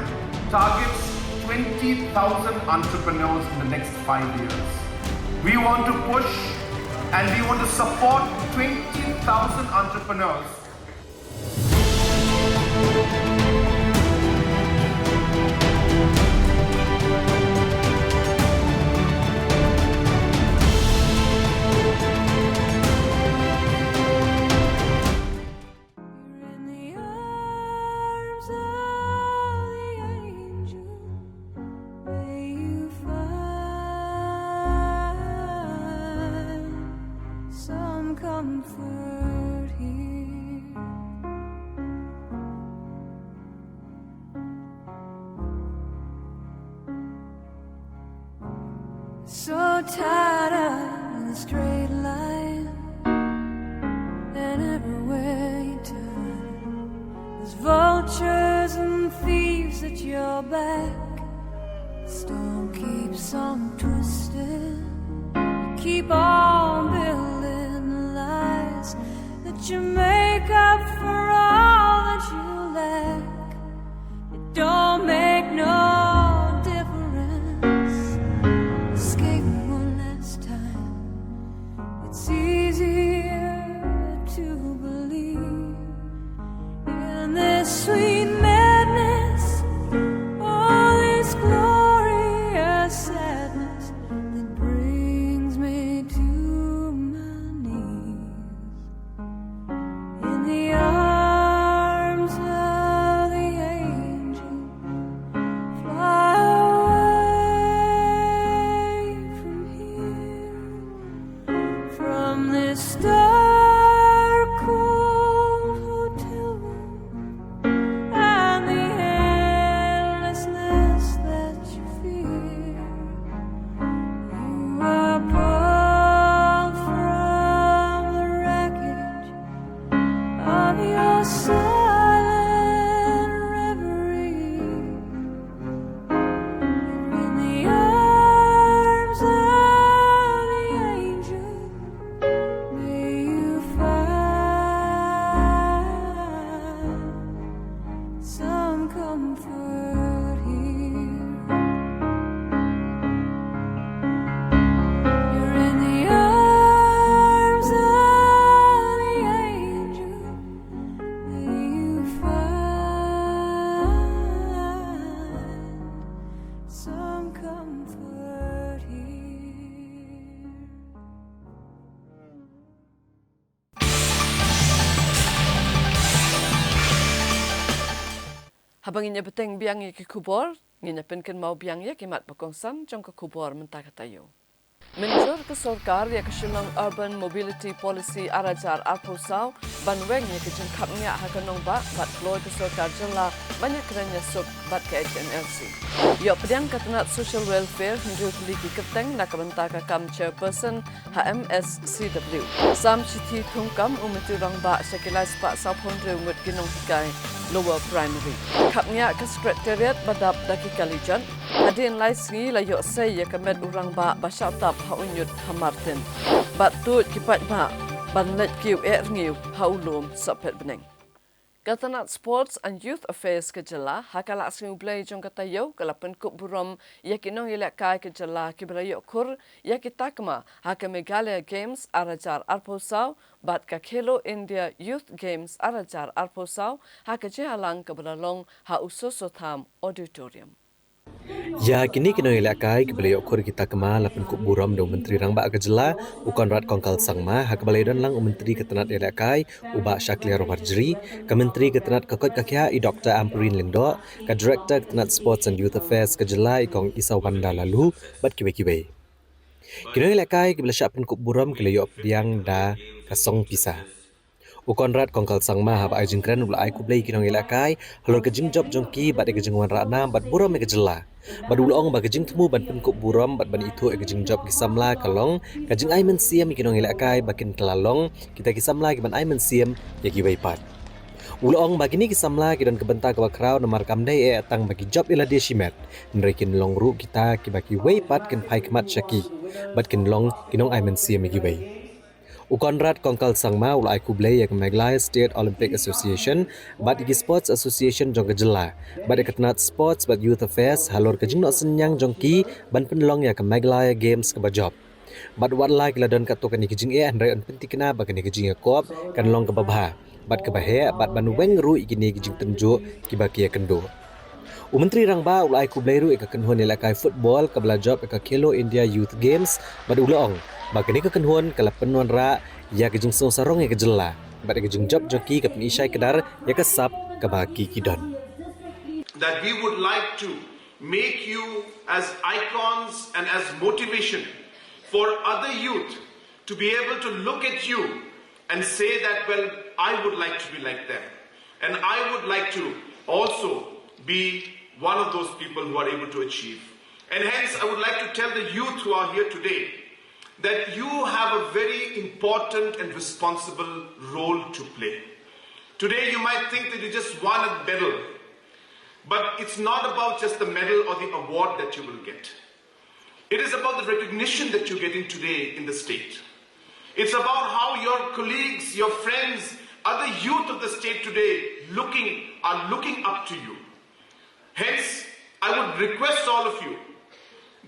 targets twenty thousand entrepreneurs in the next five years. We want to push and we want to support twenty thousand entrepreneurs. You're in the arms of the angel. May you find some comfort here. So tired of the straight line, and everywhere you turn, there's vultures and thieves at your back. Storm keeps on twisting. You keep on building the lies that you make up for all that you lack. It don't make no difference. Escape one last time. It's easier to believe in this sweet madness, all this glorious sadness that brings me to my knees. In the arms of the angel, fly away from here, from this dark, cold hotel room and the endlessness that you fear. You are pulled from the wreckage of your silent reverie. In the arms of the angel, may you find some comfort here. You're in the arms of the angel. May you find some comfort here. Haba ngin ïa bteng biang ïa ki khubor, ngin ïa pynkynmaw biang ïa ki mat ba kongsan jong ka khubor mynta ka taïew. Mynjur ka sorkar ïa ka Shillong Urban Mobility Policy ar hajar arphew saw ban weng ïa ka jingkhapngiah ha ka nongbah bad kloi ka sorkar jylla ban ïakren ïasuk bad ka H M R C. Ïoh pdiang ka tnat Social Welfare hynriew tylli ki kyrteng na ka bynta ka kam chairperson ha M S C W. Sam Shithi Thungkam, u Myntri Rangbah sha ki lai spah sawphew hynriew ngut ki nonghikai Lower Primary. Khapngiah ka Secretariat ba dap da ki kali jot. Hadien lai sngi la ïoh sei ïa ka met u rangbah ba shah tap ha u ñiut ha Martin. Bad tuid ki paidbah. ban leit kiew eh rngiew ha u lum sohphet bneng. Ka tnat Sports and Youth Affairs ka jylla ha ka lad sngi U Blei jong ka taïew ka la pynkup burom ïa ki nongïalehkai ka jylla kiba la ïoh khur ïa ki takma ha ka Meghalaya Games ar hajar arphew saw bad ka Khelo India Youth Games ar hajar arphew saw ha ka jingïalang kaba la long ha u Soso Tham Auditorium. Ïa kine ki nongïalehkai kiba la ïoh khur ki takma la pynkup burom da u Myntri Rangbah ka jylla u Conrad Kongkal Sangma ha kaba la ïadon lang u Myntri ka tnat ïalehkai u Bah Shakliar Warjri, ka Myntri ka tnat ka koit ka khiah i Doctor Ampareen Lyngdoh, ka Director ka tnat Sports and Youth Affairs ka jylla i Kong Isawanda Laloo bad kiwei kiwei. Ki nongïalehkai kiba la shah pynkup burom ki la ïoh pdiang da ka song pisa. U Conrad Kongkal Sangma haba ai jingkren u la ai khublei ki nongïalehkai halor ka jingjop jong ki bad ïa ka jingwanrah nam bad burom ïa ka jylla. Bad u la ong ba ka jingthmu ban pynkup burom bad ban ithuh ïa ka jingjop ki samla ka long ka jingai mynsiem ïa ki nongïalehkai ba kin kylla long kita ki samla kiban ai mynsiem ïa kiwei pat. U la ong ba kine ki samla ki don ka bynta kaba khraw namar kam dei eh tang ba ki jop ïa lade shimet, hynrei kin long ruh kita kiba kiwei pat kin phai khmat sha ki bad kin long ki nongai mynsiem ïa kiwei. U Conrad Kongkal Sangma u la ai khublei ïa ka Meghalaya State Olympic Association bad ïa ki Sports Association jong ka jylla bad ïa ka tnat Sports bad Youth Affairs halor ka jingnoh synñiang jong ki ban pynlong ïa ka Meghalaya Games kaba jop. Bad wat la ki la don katto katne ki jingeh, hynrei yn pynthikna ba kane ka jingïakop kan long kaba bha bad kaba heh bad ban weng ruh ïa kine ki jingtynjuh kiba ki ïakynduh. U Myntri Rangbah u la ai khublei ruh ïa ka kynhun ïalehkai football kaba la jop ïa ka Khelo India Youth Games bad u la ong ba kane ka kynhun ka la pynwanrah ïa ka jingsngew sarong ïa ka jylla bad ïa ka jingjop jong ki ka pyni shai kdar ïa ka sap kaba ki ki don. That we would like to make you as icons and as motivation for other youth to be able to look at you and say that, "Well, I would like to be like them. And I would like to also be one of those people who are able to achieve." And hence, I would like to tell the youth who are here today that you have a very important and responsible role to play. Today, you might think that you just won a medal, but it's not about just the medal or the award that you will get. It is about the recognition that you're getting today in the state. It's about how your colleagues, your friends, other youth of the state today looking are looking up to you. Hence, I would request all of you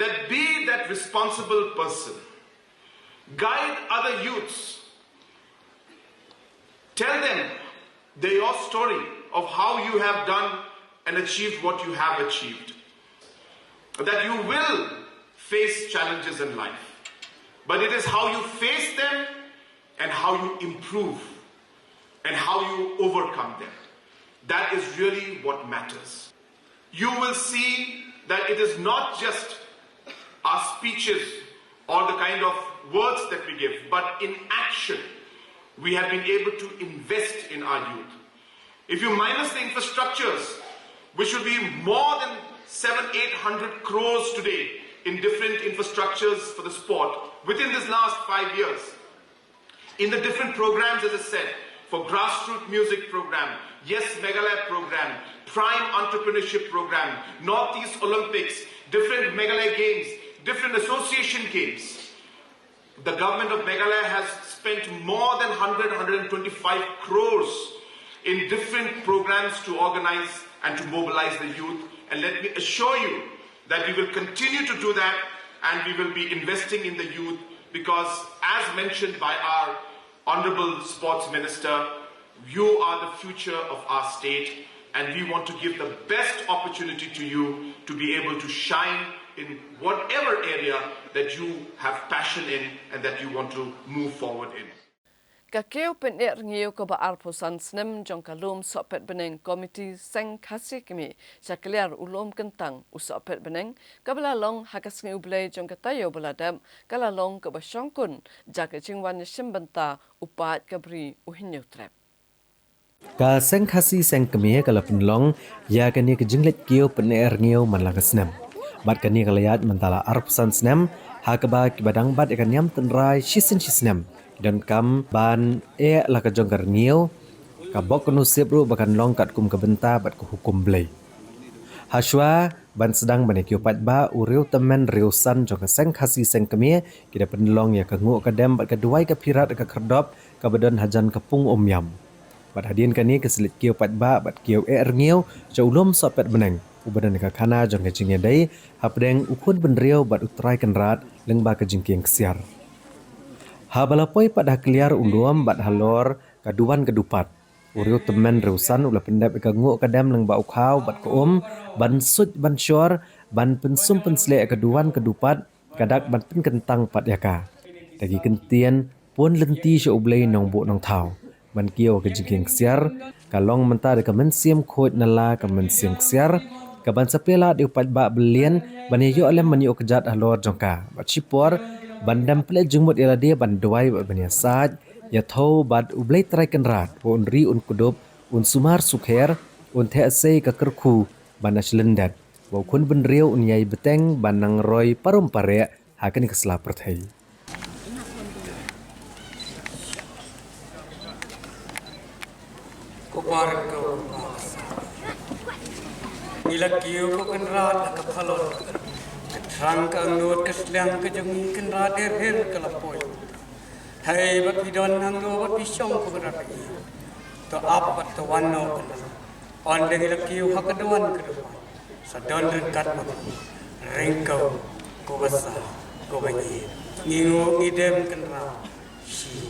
that be that responsible person. Guide other youths. Tell them the, your story of how you have done and achieved what you have achieved. That you will face challenges in life, but it is how you face them and how you improve and how you overcome them. That is really what matters. You will see that it is not just our speeches or the kind of words that we give, but in action, we have been able to invest in our youth. If you minus the infrastructures, which will be more than seven, eight hundred crores today in different infrastructures for the sport within this last five years, in the different programs, as I said, for grassroots music program, Yes Meghalaya program, Prime Entrepreneurship program, Northeast Olympics, different Meghalaya Games, different association games. The government of Meghalaya has spent more than hundred, hundred and twenty-five crores in different programs to organize and to mobilize the youth. And let me assure you that we will continue to do that, and we will be investing in the youth because, as mentioned by our Honorable Sports Minister, you are the future of our state, and we want to give the best opportunity to you to be able to shine in whatever area that you have passion in and that you want to move forward in. Ka kiew pyneh rngiew kaba arphew san snem jong ka lum sohphet bneng Komiti Seng Khasi Kmie sha kliar u lum kyntang u sohphet bneng kaba la long ha ka sngi U Blei jong ka taïew ba la dep ka la long kaba shongkun jaka jingwan ïashim bynta u paid ka bri u Hynñiewtrep. Ka Seng Khasi Seng Kmie ka la pynlong ïa kane ka jingleit kiew pyneh rngiew man la ka snem. Bad kane ka la ïaid mynta la arphew san snem ha kaba kiba dang bat ïa ka niam tynrai shisien shisnem ki donkam ban eh la ka jong ka rngiew, ka bok ka nusip ruh ba kan long katkum ka bynta bad ka hukum Blei. Hashwa ban sdang ban ïa kiew paidbah, u riewtymmen riewsan jong ka Seng Khasi Seng Kmie ki da pynlong ïa ka nguh ka dem bad ka duwai ka phirat ka khyrdop kaba don hajan ka pung Umïam. Bad hadien kane ka sliej kiew paidbah bad kiew eh rngiew sha u lum sohpet bneng uba don ka khana jong ka jingïadei hapdeng u khun bynriew bad u trai kynrad lyngba ka jingkieng ksiar. Haba la poi pat ha kliar u lum bad halor ka duwan ka dupat, u riew tymmen riew san u la pyndep ïa ka nguh ka dem lyngba u khaw bad ka um ban suid ban shor, ban pynsum pynsleh ïa ka duwan ka dupat, ka dak ban pynkyntang pat ïa ka. Da ki kyntien pun lynti sha U Blei Nongbuh Nongthaw ban kiew ka jingkieng ksiar, ka long mynta da ka mynsiem khuid na la ka mynsiem ksiar, ka ban sa plie lad ïa u paidbah byllian ban ïa ïoh lem ban ïoh kjat halor jong ka. Bad shipor ban dem plie jingmut ïa lade ban duwai bad ban ïasaid, ïathew bad U Blei Trai Kynrad ba un ri un kdup, un sumar sukher, un theh sei ka kyrkhu ban da shlyndet, ba u khun bynriew un ïai bteng ban nang roi parum pareh ha kane ka sla pyrthei. Ko Balang ko Balang. Ngi la kiew ko Kynrad ha ka phalor. Ka thrang ka angnud ka sliang ka jong ngi Kynrad her her ka la poi. Hei ba phi don hangno ba phi shong ko Kynrad. To ap bad to wan noh Kynrad. Wan dang ïa la kiew ha ka duwan ka duwan. Sa don ryngkat ma phi. Ryngkew ko basa ko banyir. Ngi nguh ngi dem Kynrad. Shi.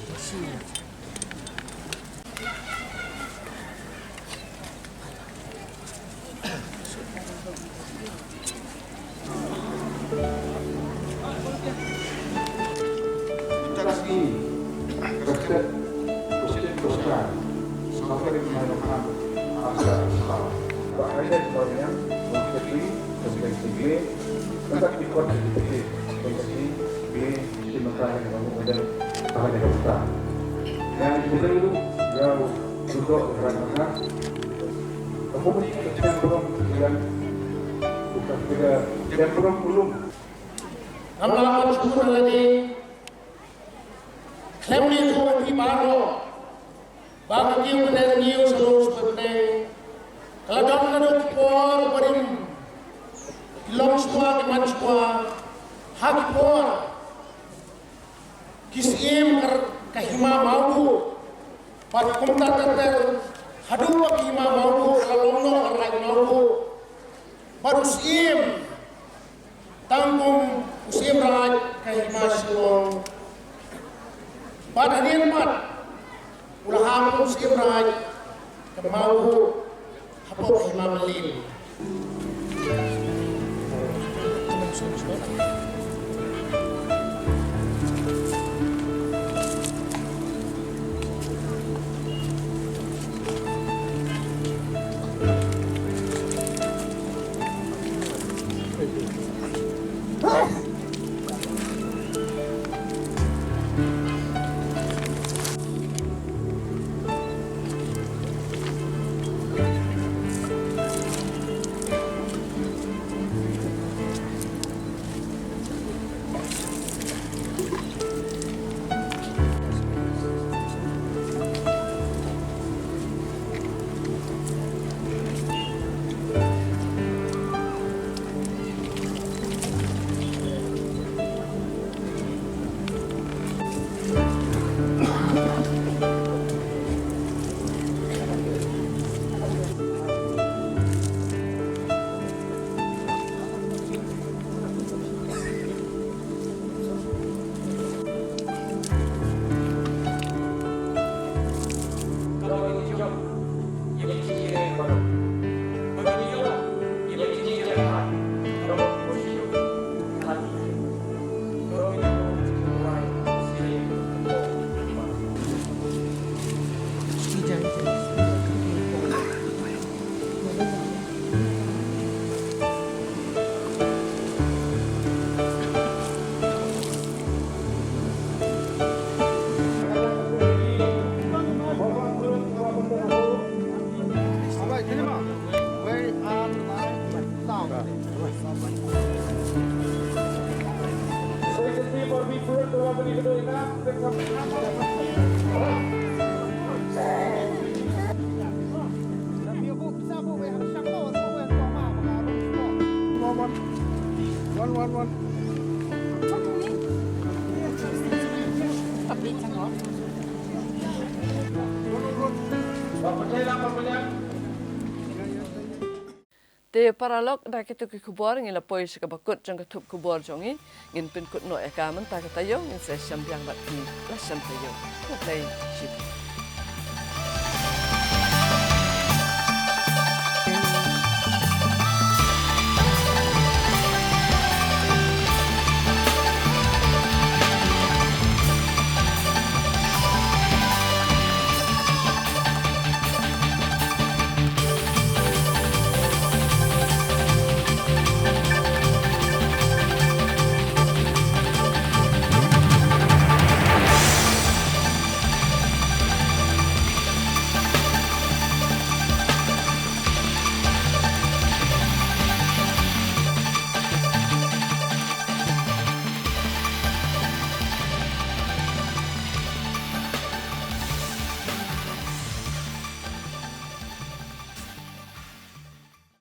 Ngam lah ban shu pynlong ïa lade khlem leit ha phi baroh. Ba ka kiew ka dei ka kiew sha u sha u bneng. Ka la don naduh ki por barim ki long shuwa ki man shuwa. Ha ki por ki syiem ka, ka hima Mawkhuh. Bad kumta ter ter haduh ba ka hima Mawkhuh ka la long noh ka raid Mawkhuh. Bad u syiem tang kum u syiem raid ka hima Shillong. Bad hadien pat u la hap kum u syiem raid ka Mawkhuh hapoh ka hima Mylliem. Te paralok, da kito ki khubor ngi la poi sha kaba kut jong ka thup khubor jong ngi. Ngin pynkut noh ïa ka mynta ka taïew, ngin sa ïashem biang bad phi la shem taïew. Khublei shibun.